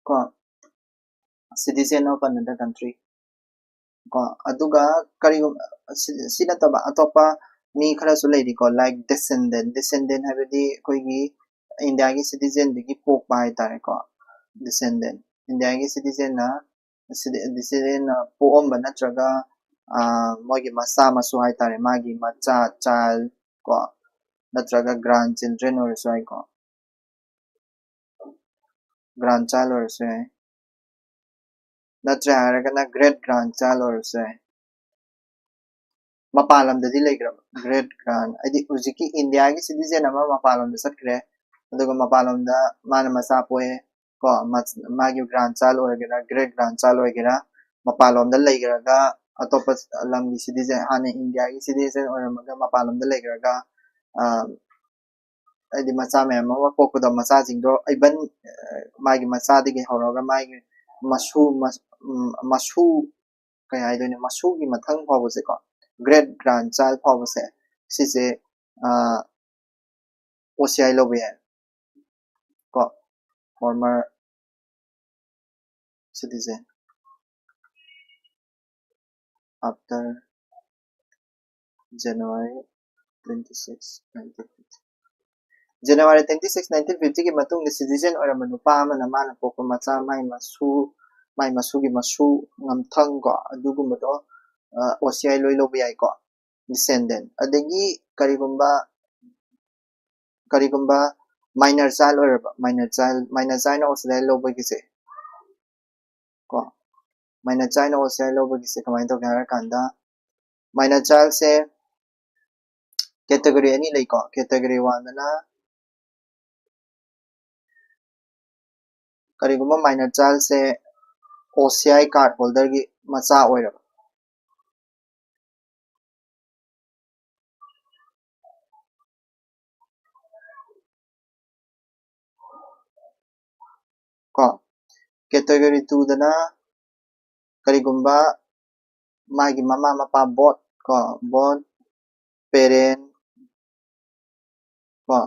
ꯀꯣ, citizen of another country ꯀꯣ꯫ ꯑꯗꯨꯒ ꯀꯔꯤꯒꯨꯝꯕ ꯁꯤ, ꯁꯤ ꯅꯠꯇꯕ ꯑꯇꯣꯞꯄ ꯃꯤ ꯈꯔꯁꯨ ꯂꯩꯔꯤꯀꯣ, like descendant꯫ Descendant ꯍꯥꯏꯕꯗꯤ ꯑꯩꯈꯣꯏꯒꯤ ꯏꯟꯗꯤꯌꯥꯒꯤ citizenꯗꯒꯤ ꯄꯣꯛꯄ ꯍꯥꯏꯇꯥꯔꯦꯀꯣ, descendant꯫ ꯏꯟꯗꯤꯌꯥꯒꯤ citizenꯅ citizenꯅ ꯄꯣꯛꯑꯝꯕ ꯅꯠꯇ꯭ꯔꯒ ꯃꯣꯏꯒꯤ ꯃꯆꯥ ꯃꯁꯨ ꯍꯥꯏꯇꯥꯔꯦ, ꯃꯥꯒꯤ ꯃꯆꯥ, child ꯀꯣ, ꯅꯠꯇ꯭ꯔꯒ grandchildren ꯑꯣꯏꯔꯁꯨ ꯌꯥꯏꯀꯣ, grandchild ꯑꯣꯏꯔꯁꯨ ꯌꯥꯏ, ꯅꯠꯇ꯭ꯔꯦ ꯍꯥꯏꯔꯒꯅ great grandchild ꯑꯣꯏꯔꯁꯨ ꯌꯥꯏ꯫ ꯃꯄꯥꯟ ꯂꯝꯗꯗꯤ ꯂꯩꯈ꯭ꯔꯕ great grand ꯍꯥꯏꯗꯤ ꯍꯧꯖꯤꯛꯀꯤ ꯏꯟꯗꯤꯌꯥꯒꯤ citizen ꯑꯃ ꯃꯄꯥꯟ ꯂꯝꯗ ꯆꯠꯈ꯭ꯔꯦ, ꯑꯗꯨꯒ ꯃꯄꯥꯟ ꯂꯝꯗ ꯃꯥꯅ ꯃꯆꯥ ꯄꯣꯛꯑꯦ ꯀꯣ, ꯃꯥꯒꯤ grandchild ꯑꯣꯏꯒꯦꯔꯥ great grandchild ꯑꯣꯏꯒꯦꯔꯥ, ꯃꯄꯥꯟꯂꯣꯝꯗ ꯂꯩꯈ꯭ꯔꯒ ꯑꯇꯣꯞꯄ ꯂꯝꯒꯤ citizen, ꯍꯥꯟꯅ ꯏꯟꯗꯤꯌꯥꯒꯤ citizen ꯑꯣꯏꯔꯝꯃꯒ ꯃꯄꯥꯟꯂꯣꯝꯗ ꯂꯩꯈ꯭ꯔꯒ ꯍꯥꯏꯗꯤ ꯃꯆꯥ ꯃꯌꯥꯝ ꯑꯃ ꯄꯣꯛꯄꯗꯣ, ꯃꯆꯥꯁꯤꯡꯗꯣ even ꯃꯥꯒꯤ ꯃꯆꯥꯗꯒꯤ ꯍꯧꯔꯒ ꯃꯥꯒꯤ ꯃꯁꯨ, ꯃꯁꯨ ꯀꯩ ꯍꯥꯏꯗꯣꯏꯅꯣ, ꯃꯁꯨꯒꯤ ꯃꯊꯪ ꯐꯥꯎꯕꯁꯦꯀꯣ, great grandchild ꯐꯥꯎꯕꯁꯦ, ꯁꯤꯁꯦ OCI ꯂꯧꯕ ꯌꯥꯏ ꯀꯣ, former citizen after January twenty six, nineteen fifty. January twenty six, nineteen fiftyꯒꯤ ꯃꯇꯨꯡꯗ citizen ꯑꯣꯏꯔꯝꯕ ꯅꯨꯄꯥ ꯑꯃꯅ ꯃꯥꯅ ꯄꯣꯛꯄ ꯃꯆꯥ, ꯃꯥꯏ ꯃꯁꯨ, ꯃꯥꯏ ꯃꯁꯨꯒꯤ ꯃꯁꯨ ꯉꯝꯊꯪ ꯀꯣ, ꯑꯗꯨꯒꯨꯝꯕꯗꯣ OCI ꯂꯣꯏ ꯂꯧꯕ ꯌꯥꯏꯀꯣ, descendant꯫ ꯑꯗꯒꯤ ꯀꯔꯤꯒꯨꯝꯕ ꯀꯔꯤꯒꯨꯝꯕ minor child ꯑꯣꯏꯔꯕ, minor child, minor childꯅ OCI ꯂꯧꯕꯒꯤꯁꯦ ꯀꯣ, minor childꯅ OCI ꯂꯧꯕꯒꯤꯁꯦ ꯀꯃꯥꯏꯅ ꯇꯧꯒꯦ ꯍꯥꯏꯔ ꯀꯥꯟꯗ, minor childꯁꯦ ꯀꯦꯇꯒꯣꯔꯤ ꯑꯅꯤ ꯂꯩꯀꯣ꯫ ꯀꯦꯇꯒꯣꯔꯤ ꯋꯥꯟꯗꯅ ꯀꯔꯤꯒꯨꯝꯕ minor childꯁꯦ OCI card holderꯒꯤ ꯃꯆꯥ ꯑꯣꯏꯔꯕ, ꯀꯣ꯫ ꯀꯦꯇꯒꯣꯔꯤ ꯇꯨꯗꯅ ꯀꯔꯤꯒꯨꯝꯕ ꯃꯥꯒꯤ ꯃꯃꯥ ꯃꯄꯥ both ꯀꯣ, both parent ꯀꯣ,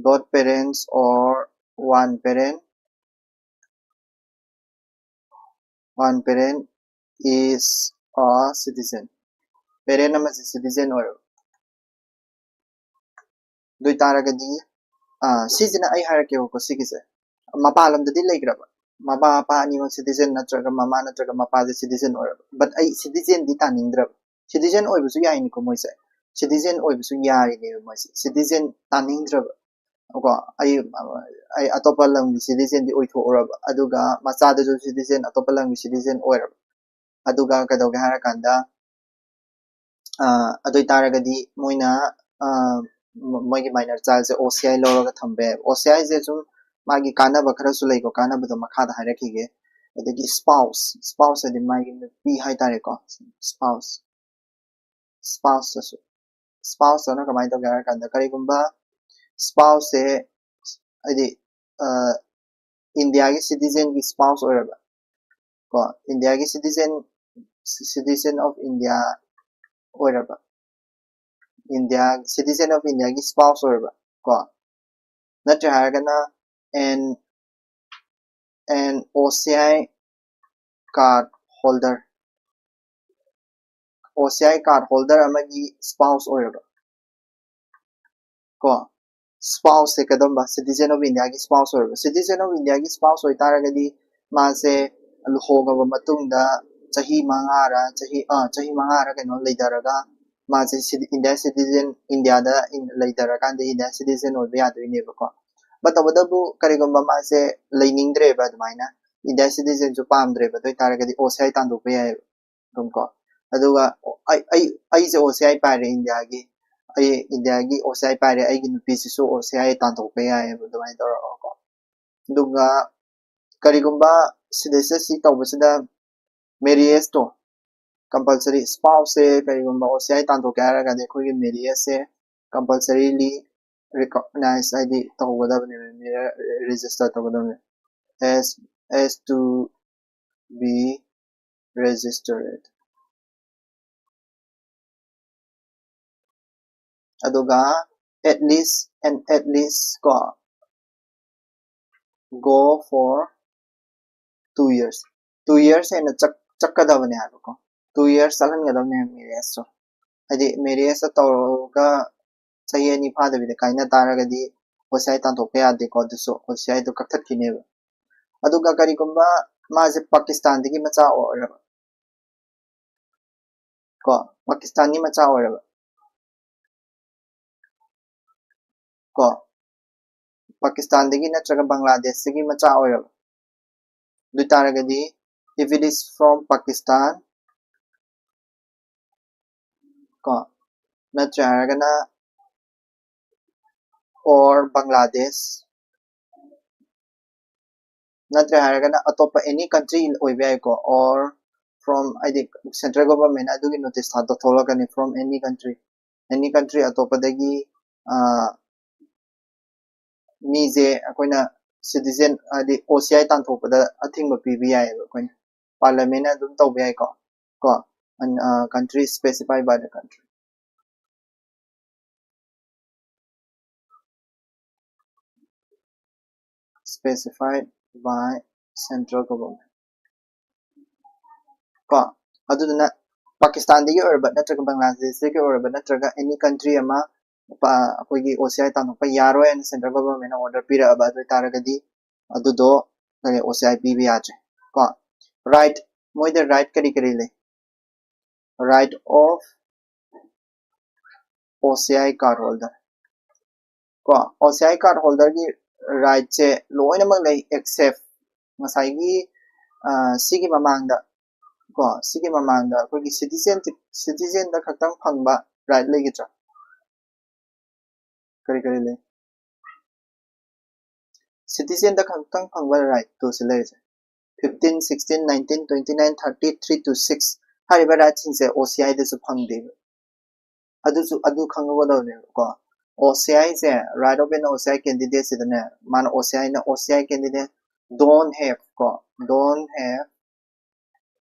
both parents or one parent, one parent is a citizen꯫ Parent ꯑꯃꯁꯦ citizen ꯑꯣꯏꯔꯕ꯫ ꯑꯗꯨ ꯑꯣꯏꯇꯥꯔꯒꯗꯤ, ꯑꯥ, ꯁꯤꯁꯤꯅ ꯑꯩ ꯍꯥꯏꯔꯛꯀꯦꯕꯀꯣ, ꯁꯤꯒꯤꯁꯦ꯫ ꯃꯄꯥꯟ ꯂꯝꯗꯗꯤ ꯂꯩꯈ꯭ꯔꯕ, ꯃꯃꯥ ꯃꯄꯥ ꯑꯅꯤꯃꯛ citizen ꯅꯠꯇ꯭ꯔꯒ ꯃꯃꯥ ꯅꯠꯇ꯭ꯔꯒ ꯃꯄꯥꯁꯦ citizen ꯑꯣꯏꯔꯕ, but ꯑꯩ citizenꯗꯤ ꯇꯥꯅꯤꯡꯗ꯭ꯔꯕ꯫ Citizen ꯑꯣꯏꯕꯁꯨ ꯌꯥꯏꯅꯤꯀꯣ ꯃꯣꯏꯁꯦ, citizen ꯑꯣꯏꯕꯁꯨ ꯌꯥꯔꯤꯅꯦꯕ ꯃꯣꯏꯁꯦ꯫ Citizen ꯇꯥꯅꯤꯡꯗ꯭ꯔꯕ ꯀꯣ, ꯑꯩ, ꯑꯩ ꯑꯇꯣꯞꯄ ꯂꯝꯒꯤ citizenꯗꯤ ꯑꯣꯏꯊꯣꯛꯎꯔꯕ, ꯑꯗꯨꯒ ꯃꯆꯥꯗꯨꯁꯨ citizen, ꯑꯇꯣꯞꯄ ꯂꯝꯒꯤ citizen ꯑꯣꯏꯔꯕ꯫ ꯑꯗꯨꯒ ꯀꯩꯗꯧꯒꯦ ꯍꯥꯏꯔꯀꯥꯟꯗ, ꯑꯥ, ꯑꯗꯨ ꯑꯣꯏꯇꯥꯔꯒꯗꯤ ꯃꯣꯏꯅ, ꯑꯥ, ꯃ-, ꯃꯣꯏꯒꯤ minor childꯁꯦ OCI ꯂꯧꯔꯒ ꯊꯝꯕ ꯌꯥꯏ꯫ OCIꯁꯦ ꯁꯨꯝ ꯃꯥꯒꯤ ꯀꯥꯟꯅꯕ ꯈꯔꯁꯨ ꯂꯩꯀꯣ, ꯀꯥꯟꯅꯕꯗꯣ ꯃꯈꯥꯗ ꯍꯥꯏꯔꯛꯈꯤꯒꯦ꯫ ꯑꯗꯒꯤ spouse, spouse ꯍꯥꯏꯗꯤ ꯃꯥꯒꯤ ꯅꯨꯄꯤ ꯍꯥꯏꯇꯥꯔꯦꯀꯣ, spouse꯫ Spouseꯇꯁꯨ, spouseꯇꯅ ꯀꯃꯥꯏꯅ ꯇꯧꯒꯦ ꯍꯥꯏꯔ ꯀꯥꯟꯗ, ꯀꯔꯤꯒꯨꯝꯕ spouseꯁꯦ, ꯍꯥꯏꯗꯤ, ꯑ, ꯏꯟꯗꯤꯌꯥꯒꯤ citizenꯒꯤ spouse ꯑꯣꯏꯔꯕ ꯀꯣ, ꯏꯟꯗꯤꯌꯥꯒꯤ citizen, citizen of India ꯑꯣꯏꯔꯕ, ꯏꯟꯗꯤꯌꯥ, citizen of Indiaꯒꯤ spouse ꯑꯣꯏꯔꯕ ꯀꯣ, ꯅꯠꯇ꯭ꯔꯦ ꯍꯥꯏꯔꯒꯅ an, an OCI card holder, OCI card holder ꯑꯃꯒꯤ spouse ꯑꯣꯏꯔꯕ ꯀꯣ, spouseꯁꯦ ꯀꯩꯗꯧꯝꯕ, citizen of Indiaꯒꯤ spouse ꯑꯣꯏꯔꯕ꯫ Citizen of Indiaꯒꯤ spouse ꯑꯣꯏꯇꯥꯔꯒꯗꯤ ꯃꯥꯁꯦ ꯂꯨꯍꯣꯡꯉꯕ ꯃꯇꯨꯡꯗ ꯆꯍꯤ ꯃꯉꯥꯔ, ꯆꯍꯤ, ꯑꯥ, ꯆꯍꯤ ꯃꯉꯥꯔ ꯀꯩꯅꯣ ꯂꯩꯊꯔꯒ ꯃꯥꯁꯦ citi-, India citizen, ꯏꯟꯗꯤꯌꯥꯗ ꯏꯟ-, ꯂꯩꯊꯔꯀꯥꯟꯗ India citizen ꯑꯣꯏꯕ ꯌꯥꯗꯣꯏꯅꯦꯕꯀꯣ꯫ But ꯇꯧꯕꯇꯕꯨ ꯀꯔꯤꯒꯨꯝꯕ ꯃꯥꯁꯦ ꯂꯩꯅꯤꯡꯗ꯭ꯔꯦꯕ ꯑꯗꯨꯃꯥꯏꯅ, India citizenꯁꯨ ꯄꯥꯝꯗ꯭ꯔꯦꯕ, ꯑꯗꯨ ꯑꯣꯏꯇꯥꯔꯒꯗꯤ OCI ꯇꯥꯟꯊꯣꯛꯄ ꯌꯥꯏꯑꯕ ꯑꯗꯨꯝ ꯀꯣ꯫ ꯑꯗꯨꯒ ꯑꯩ, ꯑꯩ, ꯑꯩꯁꯦ OCI ꯄꯥꯏꯔꯦ ꯏꯟꯗꯤꯌꯥꯒꯤ, ꯑꯩ ꯏꯟꯗꯤꯌꯥꯒꯤ ꯑꯣ ꯁꯤ ꯑꯥꯏ ꯄꯥꯏꯔꯦ, ꯑꯩꯒꯤ ꯅꯨꯄꯤꯁꯤꯁꯨ ꯑꯣ ꯁꯤ ꯑꯥꯏ ꯇꯥꯟꯊꯣꯛꯄ ꯌꯥꯏꯑꯕ, ꯑꯗꯨꯃꯥꯏꯅ ꯇꯧꯔꯒꯀꯣ꯫ ꯑꯗꯨꯒ ꯀꯔꯤꯒꯨꯝꯕ citizenship ꯇꯧꯕꯁꯤꯗ marriageꯇꯣ compulsory, spouseꯁꯦ ꯀꯔꯤꯒꯨꯝꯕ ꯑꯣ ꯁꯤ ꯑꯥꯏ ꯇꯥꯟꯊꯣꯛꯀꯦ ꯍꯥꯏꯔꯒꯗꯤ ꯑꯩꯈꯣꯏꯒꯤ marriageꯁꯦ compulsorily recognize ꯍꯥꯏꯗꯤ ꯇꯧꯒꯗꯕꯅꯦꯕ, register ꯇꯧꯒꯗꯕꯅꯦ, as as to be registered. ꯑꯗꯨꯒ at least and at least ꯀꯣ, go for two years, two years ꯍꯦꯟꯅ ꯆꯠ ꯆꯠꯀꯗꯕꯅꯦ ꯍꯥꯏꯕꯀꯣ꯫ Two years ꯆꯠꯍꯟꯒꯗꯕꯅꯦ marriageꯁꯨ꯫ ꯍꯥꯏꯗꯤ marriage ꯇꯧꯔꯒ ꯆꯍꯤ ꯑꯅꯤ ꯐꯥꯗꯕꯤꯗ ꯀꯥꯏꯅ ꯇꯥꯔꯒꯗꯤ ꯑꯣ ꯁꯤ ꯑꯥꯏ ꯇꯥꯟꯊꯣꯛꯄ ꯌꯥꯗꯦꯀꯣ, ꯑꯗꯨꯁꯨ ꯑꯣ ꯁꯤ ꯑꯥꯏꯗꯣ ꯀꯛꯊꯠꯈꯤꯅꯦꯕ꯫ ꯑꯗꯨꯒ ꯀꯔꯤꯒꯨꯝꯕ ꯃꯥꯁꯦ ꯄꯥꯀꯤꯁꯇꯥꯟꯗꯒꯤ ꯃꯆꯥ ꯑꯣꯏꯔꯕ, ꯀꯣ, ꯄꯥꯀꯤꯁꯇꯥꯟꯒꯤ ꯃꯆꯥ ꯑꯣꯏꯔꯕ, ꯀꯣ, ꯄꯥꯀꯤꯁꯇꯥꯟꯗꯒꯤ ꯅꯠꯇ꯭ꯔꯒ ꯕꯪꯒ꯭ꯂꯥꯗꯦꯁꯇꯒꯤ ꯃꯆꯥ ꯑꯣꯏꯔꯕ, ꯑꯗꯨ ꯑꯣꯏꯇꯥꯔꯒꯗꯤ, if it is from Pakistan, ꯀꯣ, ꯅꯠꯇ꯭ꯔꯦ ꯍꯥꯏꯔꯒꯅ or Bangladesh, ꯅꯠꯇ꯭ꯔꯦ ꯍꯥꯏꯔꯒꯅ ꯑꯇꯣꯞꯄ any country ꯑꯣꯏꯕ ꯌꯥꯏꯀꯣ, or from, ꯍꯥꯏꯗꯤ central government ꯑꯗꯨꯒꯤ notice ꯊꯥꯗꯣꯛ ꯊꯣꯛꯂꯛꯀꯅꯤ, from any country, any country ꯑꯇꯣꯞꯄꯗꯒꯤ, ꯑꯥ, ꯃꯤꯁꯦ ꯑꯩꯈꯣꯏꯅ citizen ꯍꯥꯏꯗꯤ ꯑꯣ ꯁꯤ ꯑꯥꯏ ꯇꯥꯟꯊꯣꯛꯄꯗ ꯑꯊꯤꯡꯕ ꯄꯤꯕ ꯌꯥꯏꯑꯕ ꯑꯩꯈꯣꯏꯅ꯫ Parliamentꯅ ꯑꯗꯨꯝ ꯇꯧꯕ ꯌꯥꯏꯀꯣ, ꯀꯣ, country specified by the country, specified by central government, ꯀꯣ꯫ ꯑꯗꯨꯗꯨꯅ ꯄꯥꯀꯤꯁꯇꯥꯟꯗꯒꯤ ꯑꯣꯏꯔꯕ ꯅꯠꯇ꯭ꯔꯒ ꯕꯪꯒ꯭ꯂꯥꯗꯦꯁꯇꯒꯤ ꯑꯣꯏꯔꯕ ꯅꯠꯇ꯭ꯔꯒ any country ꯑꯃ ꯄ-, ꯑꯩꯈꯣꯏꯒꯤ ꯑꯣ ꯁꯤ ꯑꯥꯏ ꯇꯥꯟꯊꯣꯛꯄ ꯌꯥꯔꯣꯏ ꯍꯥꯏꯅ central governmentꯅ order ꯄꯤꯔꯛꯑꯕ ꯑꯗꯨ ꯑꯣꯏꯇꯥꯔꯒꯗꯤ ꯑꯗꯨꯗꯣ ꯑꯣ ꯁꯤ ꯑꯥꯏ ꯄꯤꯕ ꯌꯥꯗ꯭ꯔꯦ ꯀꯣ꯫ Right, ꯃꯣꯏꯗ right ꯀꯔꯤ ꯀꯔꯤ ꯂꯩ? Right of O C I card holder, ꯀꯣ, O C I card holderꯒꯤ rightꯁꯦ ꯂꯣꯏꯅꯃꯛ ꯂꯩ, except ꯉꯁꯥꯏꯒꯤ, ꯑ, ꯁꯤꯒꯤ ꯃꯃꯥꯡꯗ, ꯀꯣ, ꯁꯤꯒꯤ ꯃꯃꯥꯡꯗ ꯑꯩꯈꯣꯏꯒꯤ citizen, citizenꯗ ꯈꯛꯇꯪ ꯐꯪꯕ right ꯂꯩꯒꯗ꯭ꯔꯥ? ꯀꯔꯤ ꯀꯔꯤ ꯂꯩ? Citizenꯗ ꯈꯛꯇꯪ ꯐꯪꯕ right ꯇꯨ ꯁꯤ ꯂꯩꯔꯤꯁꯦ꯫ Fifteen, sixteen, nineteen, twenty nine, thirty, three to six ꯍꯥꯏꯔꯤꯕ rightꯁꯤꯡꯁꯦ OCIꯗꯁꯨ ꯐꯪꯗꯦꯕ꯫ ꯑꯗꯨꯁꯨ, ꯑꯗꯨ ꯈꯪꯒꯗꯕꯅꯦꯕꯀꯣ꯫ OCIꯁꯦ, right of an OCI candidate ꯁꯤꯗꯅꯦ, ꯃꯥꯅ OCIꯅ, OCI candidate don't have ꯀꯣ, don't have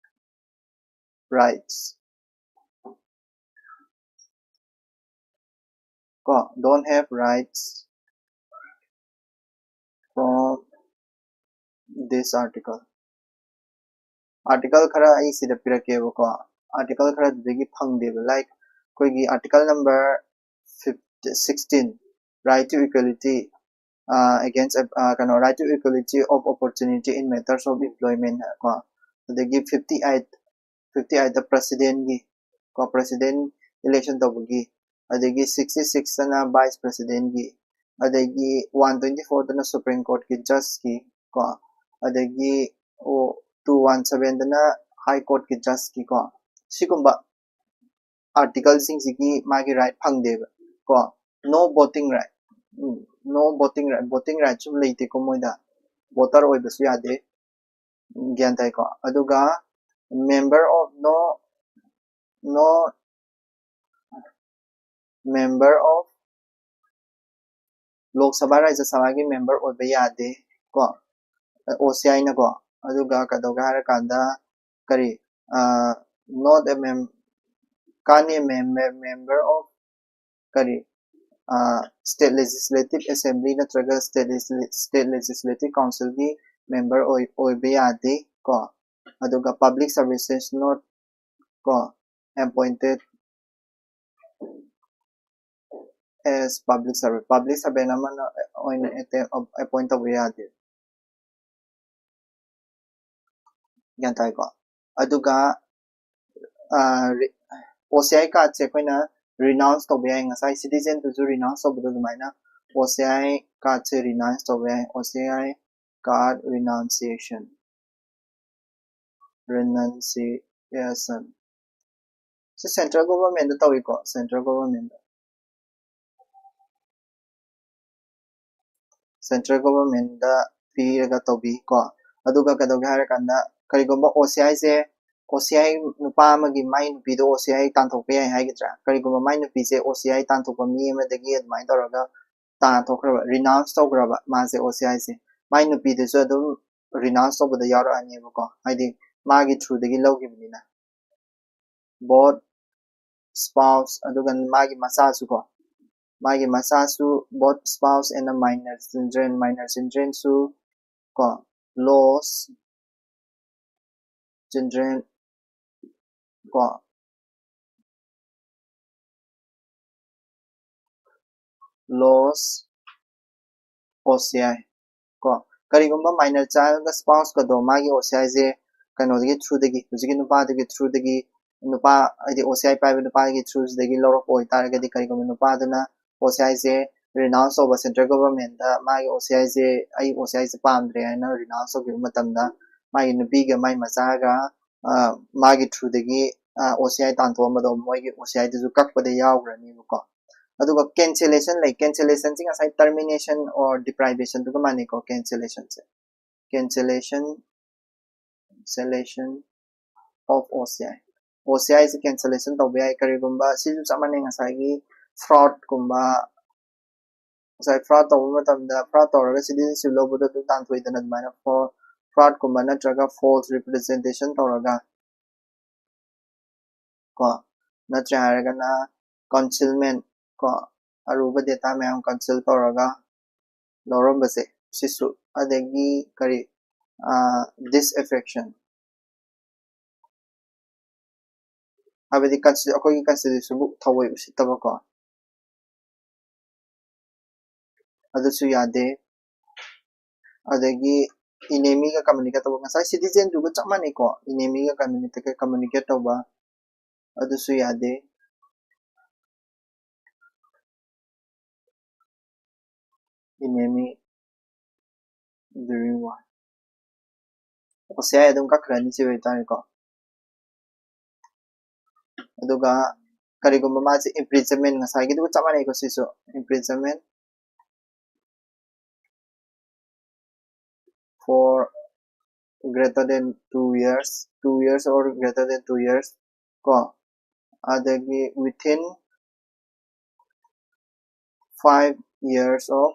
rights ꯀꯣ, don't have rights from this article. Article ꯈꯔ ꯑꯩ ꯁꯤꯗ ꯄꯤꯔꯛꯀꯦꯕꯀꯣ꯫ Article ꯈꯔꯗꯨꯗꯒꯤ ꯐꯪꯗꯦꯕ, like ꯑꯩꯈꯣꯏꯒꯤ article number sixteen, right to equality, against, ꯀꯩꯅꯣ, right to equality of opportunity in matters of employment ꯀꯣ, ꯑꯗꯒꯤ fifty eight, fifty eight presidentꯀꯤ ꯀꯣ, president election ꯇꯧꯕꯒꯤ, ꯑꯗꯒꯤ sixty six ꯇꯅ vice presidentꯀꯤ, ꯑꯗꯒꯤ one twenty four ꯗꯅ Supreme Courtꯀꯤ judgeꯀꯤ ꯀꯣ, ꯑꯗꯒꯤ two one seven ꯗꯅ High Courtꯀꯤ judgeꯀꯤ ꯀꯣ, ꯁꯤꯒꯨꯝꯕ articleꯁꯤꯡꯁꯤꯒꯤ ꯃꯥꯒꯤ right ꯐꯪꯗꯦꯕ ꯀꯣ꯫ No voting right, no voting right, voting rightꯁꯨ ꯂꯩꯇꯦꯀꯣ ꯃꯣꯏꯗ, voter ꯑꯣꯏꯕꯁꯨ ꯌꯥꯗꯦ, ꯒ꯭ꯌꯥꯟ ꯇꯥꯏꯀꯣ꯫ ꯑꯗꯨꯒ member of no, no member of Lok Sabha, ꯔꯥꯖ꯭ꯌ ꯁꯚꯥꯒꯤ member ꯑꯣꯏꯕ ꯌꯥꯗꯦ ꯀꯣ, OCIꯅꯀꯣ꯫ ꯑꯗꯨꯒ ꯀꯩꯗꯧꯒꯦ ꯍꯥꯏꯔꯀꯥꯟꯗ ꯀꯔꯤ, not a mem, can't a member of ꯀꯔꯤ, state legislative assembly ꯅꯠꯇ꯭ꯔꯒ state, state legislative councilꯒꯤ member ꯑꯣꯏꯕ ꯌꯥꯗꯦ ꯀꯣ꯫ ꯑꯗꯨꯒ public services not ꯀꯣ, appointed as public servant, public servant ꯑꯃꯅ ꯑꯣꯏꯅ appoint ꯇꯧꯕ ꯌꯥꯗꯦ꯫ ꯒ꯭ꯌꯥꯟ ꯇꯥꯏꯀꯣ? ꯑꯗꯨꯒ OCI cardꯁꯦ ꯑꯩꯈꯣꯏꯅ renounce ꯇꯧꯕ ꯌꯥꯏ꯫ ꯉꯁꯥꯏ citizenꯗꯨꯁꯨ renounce ꯇꯧꯕꯗꯣ ꯑꯗꯨꯃꯥꯏꯅ OCI cardꯁꯦ renounce ꯇꯧꯕ ꯌꯥꯏ꯫ OCI card renunciation, renunciation ꯁꯤ central governmentꯗ ꯇꯧꯏꯀꯣ, central governmentꯗ꯫ central government ꯗ ꯄꯤꯔꯒ ꯇꯧꯕꯤ ꯀꯣ꯫ ꯑꯗꯨꯒ ꯀꯩꯗꯧꯒꯦ ꯍꯥꯏꯔꯀꯥꯟꯗ, ꯀꯔꯤꯒꯨꯝꯕ ꯑꯣ ꯁꯤ ꯑꯥꯏ ꯁꯦ, ꯑꯣ ꯁꯤ ꯑꯥꯏ ꯅꯨꯄꯥ ꯑꯃꯒꯤ ꯃꯥꯏ ꯅꯨꯄꯤꯗꯣ ꯑꯣ ꯁꯤ ꯑꯥꯏ ꯇꯥꯟꯊꯣꯛꯄ ꯌꯥꯏ ꯍꯥꯏꯒꯗ꯭ꯔꯥ? ꯀꯔꯤꯒꯨꯝꯕ ꯃꯥꯏ ꯅꯨꯄꯤꯁꯦ ꯑꯣ ꯁꯤ ꯑꯥꯏ ꯇꯥꯟꯊꯣꯛꯄ ꯃꯤ ꯑꯃꯗꯒꯤ ꯑꯗꯨꯃꯥꯏꯅ ꯇꯧꯔꯒ ꯇꯥꯟꯊꯣꯛꯈ꯭ꯔꯕ, renounce ꯇꯧꯈ꯭ꯔꯕ ꯃꯥꯁꯦ ꯑꯣ ꯁꯤ ꯑꯥꯏ ꯁꯦ, ꯃꯥꯏ ꯅꯨꯄꯤꯗꯨꯁꯨ ꯑꯗꯨꯝ renounce ꯇꯧꯕꯗ ꯌꯥꯎꯔꯛꯑꯅꯦꯕꯀꯣ꯫ ꯍꯥꯏꯗꯤ ꯃꯥꯒꯤ through ꯗꯒꯤ ꯂꯧꯈꯤꯕꯅꯤꯅ꯫ Both spouse, ꯑꯗꯨꯒ ꯃꯥꯒꯤ ꯃꯆꯥꯁꯨ ꯀꯣ, ꯃꯥꯒꯤ ꯃꯆꯥꯁꯨ, both spouse and a minor children, minor children ꯁꯨ ꯀꯣ, lost children ꯀꯣ, lost ꯑꯣ ꯁꯤ ꯑꯥꯏ ꯀꯣ꯫ ꯀꯔꯤꯒꯨꯝꯕ minor child ꯒ spouse ꯀꯗꯣ ꯃꯥꯒꯤ ꯑꯣ ꯁꯤ ꯑꯥꯏ ꯁꯦ ꯀꯩꯅꯣꯗꯒꯤ through ꯗꯒꯤ, ꯍꯧꯖꯤꯛꯀꯤ ꯅꯨꯄꯥꯗꯨꯒꯤ through ꯗꯒꯤ, ꯅꯨꯄꯥ, ꯍꯥꯏꯗꯤ ꯑꯣ ꯁꯤ ꯑꯥꯏ ꯄꯥꯏꯕ ꯅꯨꯄꯥꯒꯤ through ꯁꯤꯗꯒꯤ ꯂꯧꯔꯛꯄ ꯑꯣꯏꯇꯥꯔꯒꯗꯤ, ꯀꯔꯤꯒꯨꯝꯕ ꯅꯨꯄꯥꯗꯨꯅ ꯑꯣ ꯁꯤ ꯑꯥꯏ ꯁꯦ renounce ꯇꯧꯕ, central government ꯗ ꯃꯥꯒꯤ ꯑꯣ ꯁꯤ ꯑꯥꯏ ꯁꯦ, "ꯑꯩ ꯑꯣ ꯁꯤ ꯑꯥꯏ ꯁꯦ ꯄꯥꯝꯗ꯭ꯔꯦ" ꯍꯥꯏꯅ renounce ꯇꯧꯈꯤꯕ ꯃꯇꯝꯗ, ꯃꯥꯒꯤ ꯅꯨꯄꯤꯒ ꯃꯥꯏ ꯃꯆꯥꯒ, ꯑ, ꯃꯥꯒꯤ through ꯗꯒꯤ, ꯑ, ꯑꯣ ꯁꯤ ꯑꯥꯏ ꯇꯥꯟꯊꯣꯛꯑꯝꯕꯗꯣ ꯃꯣꯏꯒꯤ ꯑꯣ ꯁꯤ ꯑꯥꯏ ꯗꯨꯁꯨ ꯀꯛꯄꯗ ꯌꯥꯎꯈ꯭ꯔꯅꯦꯕꯀꯣ꯫ ꯑꯗꯨꯒ cancellation ꯂꯩ꯫ Cancellation ꯁꯤ ꯉꯁꯥꯏ termination or deprivation ꯗꯨꯒ ꯃꯥꯟꯅꯩꯀꯣ, cancellation say. Cancellation, cancellation of ꯑꯣ ꯁꯤ ꯑꯥꯏ꯫ ꯑꯣ ꯁꯤ ꯑꯥꯏ ꯁꯤ cancellation ꯇꯧꯕ ꯌꯥꯏ꯫ ꯀꯔꯤꯒꯨꯝꯕ, ꯁꯤꯁꯨ ꯆꯞ ꯃꯥꯟꯅꯩ, ꯉꯁꯥꯏꯒꯤ fraud ꯀꯨꯝꯕ, ꯉꯁꯥꯏ fraud ꯇꯧꯕ ꯃꯇꯝꯗ, fraud ꯇꯧꯔꯒ citizenship ꯂꯧꯕꯗꯣ ꯑꯗꯨ ꯇꯥꯟꯊꯣꯛꯏꯗꯅ, ꯑꯗꯨꯃꯥꯏꯅ fraud, fraud ꯀꯨꯝꯕ ꯅꯠꯇ꯭ꯔꯒ false representation ꯇꯧꯔꯒ ꯀꯣ, ꯅꯠꯇ꯭ꯔꯦ ꯍꯥꯏꯔꯒꯅ concealment ꯀꯣ, ꯑꯔꯨꯕ data ꯃꯌꯥꯝ conceal ꯇꯧꯔꯒ ꯂꯧꯔꯝꯕꯁꯦ ꯁꯤꯁꯨ, ꯑꯗꯒꯤ ꯀꯔꯤ, ꯑ, disaffection, ꯍꯥꯏꯕꯗꯤ consti-, ꯑꯩꯈꯣꯏꯒꯤ constitution ꯕꯨ ꯊꯑꯣꯏ ꯎꯁꯤꯠꯇꯕ ꯀꯣ, ꯑꯗꯨꯁꯨ ꯌꯥꯗꯦ꯫ ꯑꯗꯒꯤ enemy ꯒ communicate ꯇꯧꯕ, ꯉꯁꯥꯏ citizen ꯗꯨꯒ ꯆꯞ ꯃꯥꯟꯅꯩꯀꯣ, enemy ꯒ communicate, communicate ꯇꯧꯕ, ꯑꯗꯨꯁꯨ ꯌꯥꯗꯦ꯫ Enemy during war, ꯑꯣ ꯁꯤ ꯑꯥꯏ ꯑꯗꯨꯝ ꯀꯛꯈ꯭ꯔꯅꯤ ꯁꯤ ꯑꯣꯏꯇꯥꯔꯦꯀꯣ꯫ ꯑꯗꯨꯒ ꯀꯔꯤꯒꯨꯝꯕ ꯃꯥꯁꯦ imprisonment, ꯉꯁꯥꯏꯒꯤꯗꯨꯒ ꯆꯞ ꯃꯥꯟꯅꯩꯀꯣ, ꯁꯤꯁꯨ imprisonment, for greater than two years, two years or greater than two years ꯀꯣ, ꯑꯗꯒꯤ within five years of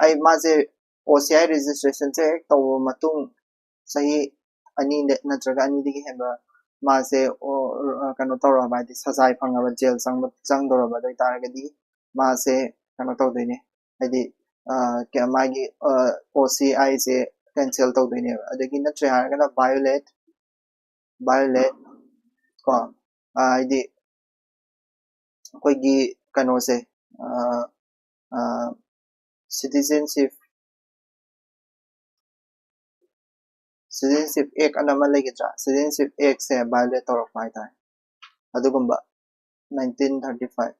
ꯑꯩ ꯃꯥꯁꯦ OCI registration ꯁꯦ ꯍꯦꯛ ꯇꯧꯕ ꯃꯇꯨꯡ ꯆꯍꯤ ꯑꯅꯤ ꯅꯠꯇ꯭ꯔꯒ ꯑꯅꯤꯗꯒꯤ ꯍꯦꯟꯕ ꯃꯥꯁꯦ ꯀꯩꯅꯣ ꯇꯧꯔꯕ, ꯍꯥꯏꯗꯤ ꯁꯖꯥꯏ ꯐꯪꯉꯕ, ꯖꯦꯜ ꯆꯪꯕ ꯆꯪꯗꯧꯔꯕ ꯑꯗꯨ ꯑꯣꯏꯇꯥꯔꯒꯗꯤ ꯃꯥꯁꯦ ꯀꯩꯅꯣ ꯇꯧꯗꯣꯏꯅꯦ, ꯍꯥꯏꯗꯤ ꯃꯥꯒꯤ OCI ꯁꯦ cancel ꯇꯧꯗꯣꯏꯅꯦꯕ꯫ ꯑꯗꯒꯤ ꯅꯠꯇ꯭ꯔꯦ ꯍꯥꯏꯔꯒꯅ violate violate ꯀꯣ, ꯍꯥꯏꯗꯤ ꯑꯩꯈꯣꯏꯒꯤ ꯀꯩꯅꯣꯁꯦ, citizenship citizenship act ꯑꯅ ꯑꯃ ꯂꯩꯒꯗ꯭ꯔꯥ, citizenship act ꯁꯦ violate ꯇꯧꯔꯛꯄ ꯍꯥꯏꯇꯥꯔꯦ꯫ ꯑꯗꯨꯒꯨꯝꯕ nineteen thirty five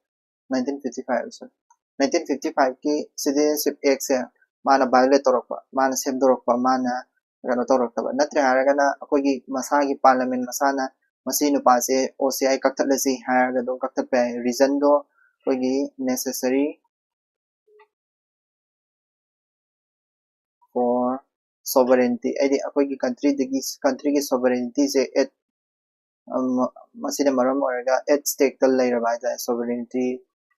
nineteen fifty five sorry nineteen fifty five ꯀꯤ citizenship act ꯁꯦ ꯃꯥꯅ violate ꯇꯧꯔꯛꯄ, ꯃꯥꯅ ꯁꯦꯝꯗꯣꯔꯛꯄ, ꯃꯥꯅ ꯀꯩꯅꯣ ꯇꯧꯔꯛꯇꯕ꯫ ꯅꯠꯇ꯭ꯔꯦ ꯍꯥꯏꯔꯒꯅ ꯑꯩꯈꯣꯏꯒꯤ ꯃꯁꯥꯒꯤ parliament ꯃꯁꯥꯅ ꯃꯁꯤ ꯅꯨꯄꯥꯁꯦ OCI ꯀꯛꯊꯠꯂꯁꯤ ꯍꯥꯏꯔꯒ ꯑꯗꯨꯝ ꯀꯛꯊꯠꯄ ꯌꯥꯏ꯫ Reason ꯗꯣ ꯑꯩꯈꯣꯏꯒꯤ necessary for sovereignty, ꯍꯥꯏꯗꯤ ꯑꯩꯈꯣꯏꯒꯤ country ꯗꯒꯤ, country ꯒꯤ sovereignty ꯁꯦ at ꯃꯁꯤꯅ ꯃꯔꯝ ꯑꯣꯏꯔꯒ at stake ꯇ ꯂꯩꯔꯕ ꯍꯥꯏꯇꯥꯔꯦ꯫ Sovereignty,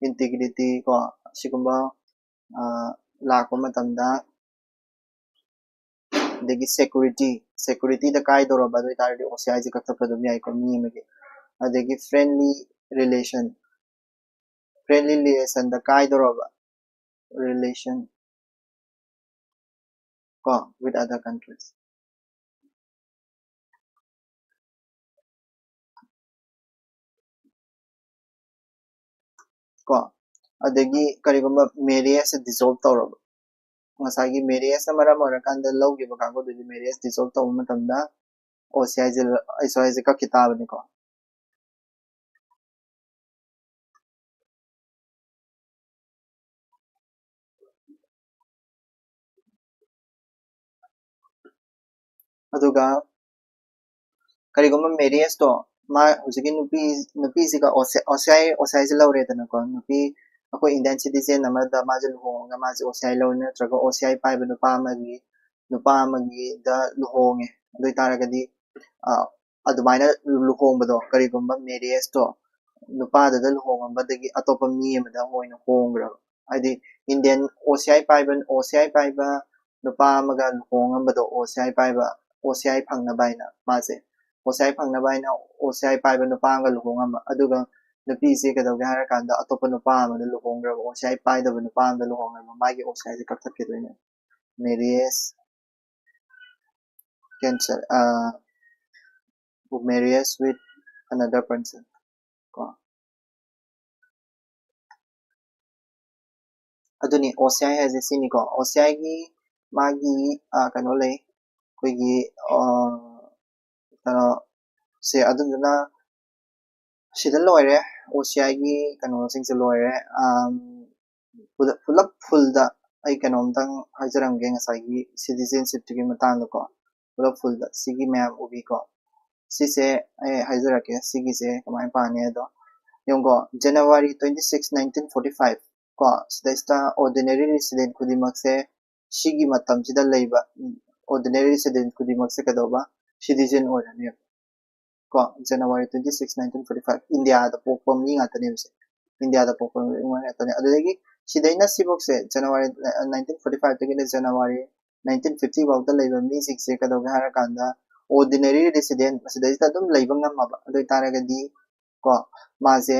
integrity ꯀꯣ, ꯑꯁꯤꯒꯨꯝꯕ ꯂꯥꯛꯄ ꯃꯇꯝꯗ, ꯑꯗꯒꯤ security, security ꯗ ꯀꯥꯏꯗꯧꯔꯕ ꯑꯗꯨ ꯑꯣꯏꯇꯥꯔꯗꯤ OCI ꯁꯦ ꯀꯛꯊꯠꯄ ꯑꯗꯨꯝ ꯌꯥꯏꯀꯣ ꯃꯤ ꯑꯃꯒꯤ꯫ ꯑꯗꯒꯤ friendly relation, friendly relation ꯗ ꯀꯥꯏꯗꯧꯔꯕ relation ꯀꯣ with other countries ꯀꯣ꯫ ꯑꯗꯒꯤ ꯀꯔꯤꯒꯨꯝꯕ marriage ꯁꯦ dissolve ꯇꯧꯔꯕ, ꯉꯁꯥꯏꯒꯤ marriage ꯅ ꯃꯔꯝ ꯑꯣꯏꯔꯀꯥꯟꯗ ꯂꯧꯈꯤꯕ ꯀꯥꯡꯕꯨꯗꯨꯗꯤ marriage dissolve ꯇꯧꯕ ꯃꯇꯝꯗ OCI ꯁꯦ, OCI ꯁꯦ ꯀꯛꯈꯤ ꯇꯥꯕꯅꯤꯀꯣ꯫ ꯑꯗꯨꯒ ꯀꯔꯤꯒꯨꯝꯕ marriage ꯇꯣ ꯃꯥ ꯍꯧꯖꯤꯛꯀꯤ ꯅꯨꯄꯤ, ꯅꯨꯄꯤꯁꯤꯒ OCI, OCI ꯁꯦ ꯂꯧꯔꯦꯗꯅꯀꯣ, ꯅꯨꯄꯤ ꯑꯩꯈꯣꯏ Indian citizen ꯑꯃꯗ ꯃꯥꯁꯦ ꯂꯨꯍꯣꯡꯉꯒ ꯃꯥꯁꯦ O C I ꯂꯧꯔꯦ, ꯅꯠꯇ꯭ꯔꯒ O C I ꯄꯥꯏꯕ ꯅꯨꯄꯥ ꯑꯃꯒꯤ, ꯅꯨꯄꯥ ꯑꯃꯒꯤꯗ ꯂꯨꯍꯣꯡꯉꯦ, ꯑꯗꯨ ꯑꯣꯏꯇꯥꯔꯒꯗꯤ, ꯑ, ꯑꯗꯨꯃꯥꯏꯅ ꯂꯨꯍꯣꯡꯕꯗꯣ, ꯀꯔꯤꯒꯨꯝꯕ marriageꯇꯣ ꯅꯨꯄꯥꯗꯨꯗ ꯂꯨꯍꯣꯡꯉꯝꯕꯗꯒꯤ ꯑꯇꯣꯞꯄ ꯃꯤ ꯑꯃꯗ ꯑꯣꯏꯅ ꯍꯣꯡꯈ꯭ꯔꯕ, ꯍꯥꯏꯗꯤ Indian O C I ꯄꯥꯏꯕ, O C I ꯄꯥꯏꯕ ꯅꯨꯄꯥ ꯑꯃꯒ ꯂꯨꯍꯣꯡꯉꯝꯕꯗꯣ, O C I ꯄꯥꯏꯕ, O C I ꯐꯪꯅꯕ ꯍꯥꯏꯅ ꯃꯥꯁꯦ, O C I ꯐꯪꯅꯕ ꯍꯥꯏꯅ O C I ꯄꯥꯏꯕ ꯅꯨꯄꯥ ꯑꯃꯒ ꯂꯨꯍꯣꯡꯉꯝꯕ, ꯑꯗꯨꯒ ꯅꯨꯄꯤꯁꯦ ꯀꯩꯗꯧꯒꯦ ꯍꯥꯏꯔꯀꯥꯟꯗ ꯑꯇꯣꯞꯄ ꯅꯨꯄꯥ ꯑꯃꯗ ꯂꯨꯍꯣꯡꯈ꯭ꯔꯕ, O C I ꯄꯥꯏꯗꯕ ꯅꯨꯄꯥ ꯑꯃꯗ ꯂꯨꯍꯣꯡꯈ꯭ꯔꯕ, ꯃꯥꯒꯤ O C Iꯁꯦ ꯀꯛꯊꯠꯈꯤꯗꯣꯏꯅꯦ꯫ Marriage cancel, ꯑ, marriage with another person ꯀꯣ꯫ ꯑꯗꯨꯅꯤ O C I ꯍꯥꯏꯁꯦ ꯁꯤꯅꯤꯀꯣ꯫ O C Iꯒꯤ ꯃꯥꯒꯤ, ꯑ, ꯀꯩꯅꯣ ꯂꯩ, ꯑꯩꯈꯣꯏꯒꯤ, ꯑ, ꯀꯩꯅꯣ ꯁꯦ, ꯑꯗꯨꯗꯨꯅ ꯁꯤꯗ ꯂꯣꯏꯔꯦ, O C Iꯒꯤ ꯀꯩꯅꯣꯁꯤꯡꯁꯦ ꯂꯣꯏꯔꯦ꯫ ꯑꯝ, ꯄꯨꯂꯞ, ꯄꯨꯂꯞ fullꯗ ꯑꯩ ꯀꯩꯅꯣꯝꯇꯪ ꯍꯥꯏꯖꯔꯝꯒꯦ, ꯉꯁꯥꯏꯒꯤ citizenshipꯇꯨꯒꯤ ꯃꯇꯥꯡꯗꯀꯣ꯫ ꯄꯨꯂꯞ fullꯗ ꯁꯤꯒꯤ ꯃꯌꯥꯝ ꯎꯕꯤꯀꯣ꯫ ꯁꯤꯁꯦ ꯑꯩ ꯍꯥꯏꯖꯔꯛꯀꯦ, ꯁꯤꯒꯤꯁꯦ ꯀꯃꯥꯏꯅ ꯄꯥꯅꯤ ꯍꯥꯏꯗꯣ꯫ ꯌꯦꯡꯉꯨꯀꯣ, January twenty six, nineteen forty five ꯀꯣ, ꯁꯤꯗꯩꯁꯤꯗ ordinary resident ꯈꯨꯗꯤꯡꯃꯛꯁꯦ ꯁꯤꯒꯤ ꯃꯇꯝꯁꯤꯗ ꯂꯩꯕ, ꯎꯝ, ordinary resident ꯈꯨꯗꯤꯡꯃꯛꯁꯦ ꯀꯩꯗꯧꯕ? Citizen ꯑꯣꯏꯔꯅꯦꯕ꯫ ꯀꯣ, January twenty six, nineteen forty five, ꯏꯟꯗꯤꯌꯥꯗ ꯄꯣꯛꯄ ꯃꯤ ꯉꯥꯛꯇꯅꯦꯕ ꯁꯦ꯫ ꯏꯟꯗꯤꯌꯥꯗ ꯄꯣꯛꯄ ꯃꯤ ꯉꯥꯛꯇꯅꯦ꯫ ꯑꯗꯨꯗꯒꯤ ꯁꯤꯗꯩꯅ ꯁꯤꯐꯧꯁꯦ, January, ꯑ, nineteen forty fiveꯇꯒꯤꯅ January nineteen fifty ꯐꯥꯎꯗ ꯂꯩꯕ ꯃꯤꯁꯤꯡꯁꯦ ꯀꯩꯗꯧꯒꯦ ꯍꯥꯏꯔꯀꯥꯟꯗ, ordinary resident ꯃꯁꯤꯗꯩꯁꯤꯗ ꯑꯗꯨꯝ ꯂꯩꯕ ꯉꯝꯃꯕ, ꯑꯗꯨ ꯑꯣꯏꯇꯥꯔꯒꯗꯤ ꯀꯣ, ꯃꯥꯁꯦ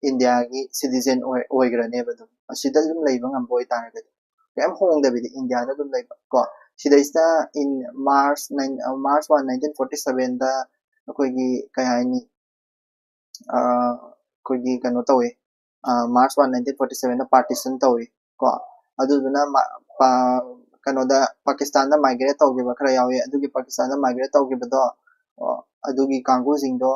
ꯏꯟꯗꯤꯌꯥꯒꯤ citizen ꯑꯣꯏ-, ꯑꯣꯏꯈ꯭ꯔꯅꯦꯕ ꯑꯗꯨꯝ꯫ ꯑꯁꯤꯗ ꯑꯗꯨꯝ ꯂꯩꯕ ꯉꯝꯕ ꯑꯣꯏꯇꯥꯔꯒꯗꯤ, ꯀꯩꯝ ꯍꯣꯡꯗꯕꯤꯗ ꯏꯟꯗꯤꯌꯥꯗ ꯑꯗꯨꯝ ꯂꯩꯕ ꯀꯣ꯫ ꯁꯤꯗꯩꯁꯤꯗ in March nine, ꯑ, March one, nineteen forty sevenꯗ ꯑꯩꯈꯣꯏꯒꯤ, ꯀꯩ ꯍꯥꯏꯅꯤ, ꯑ, ꯑꯩꯈꯣꯏꯒꯤ ꯀꯩꯅꯣ ꯇꯧꯋꯦ, ꯑ, March one, nineteen forty sevenꯗ partition ꯇꯧꯋꯤ ꯀꯣ꯫ ꯑꯗꯨꯗꯨꯅ ꯃ-, ꯄ-, ꯀꯩꯅꯣꯗ, ꯄꯥꯀꯤꯁꯇꯥꯟꯗ migrate ꯇꯧꯈꯤꯕ ꯈꯔ ꯌꯥꯎꯋꯤ꯫ ꯑꯗꯨꯒꯤ ꯄꯥꯀꯤꯁꯇꯥꯟꯗ migrate ꯇꯧꯈꯤꯕꯗꯣ, ꯑ, ꯑꯗꯨꯒꯤ ꯀꯥꯡꯕꯨꯁꯤꯡꯗꯣ,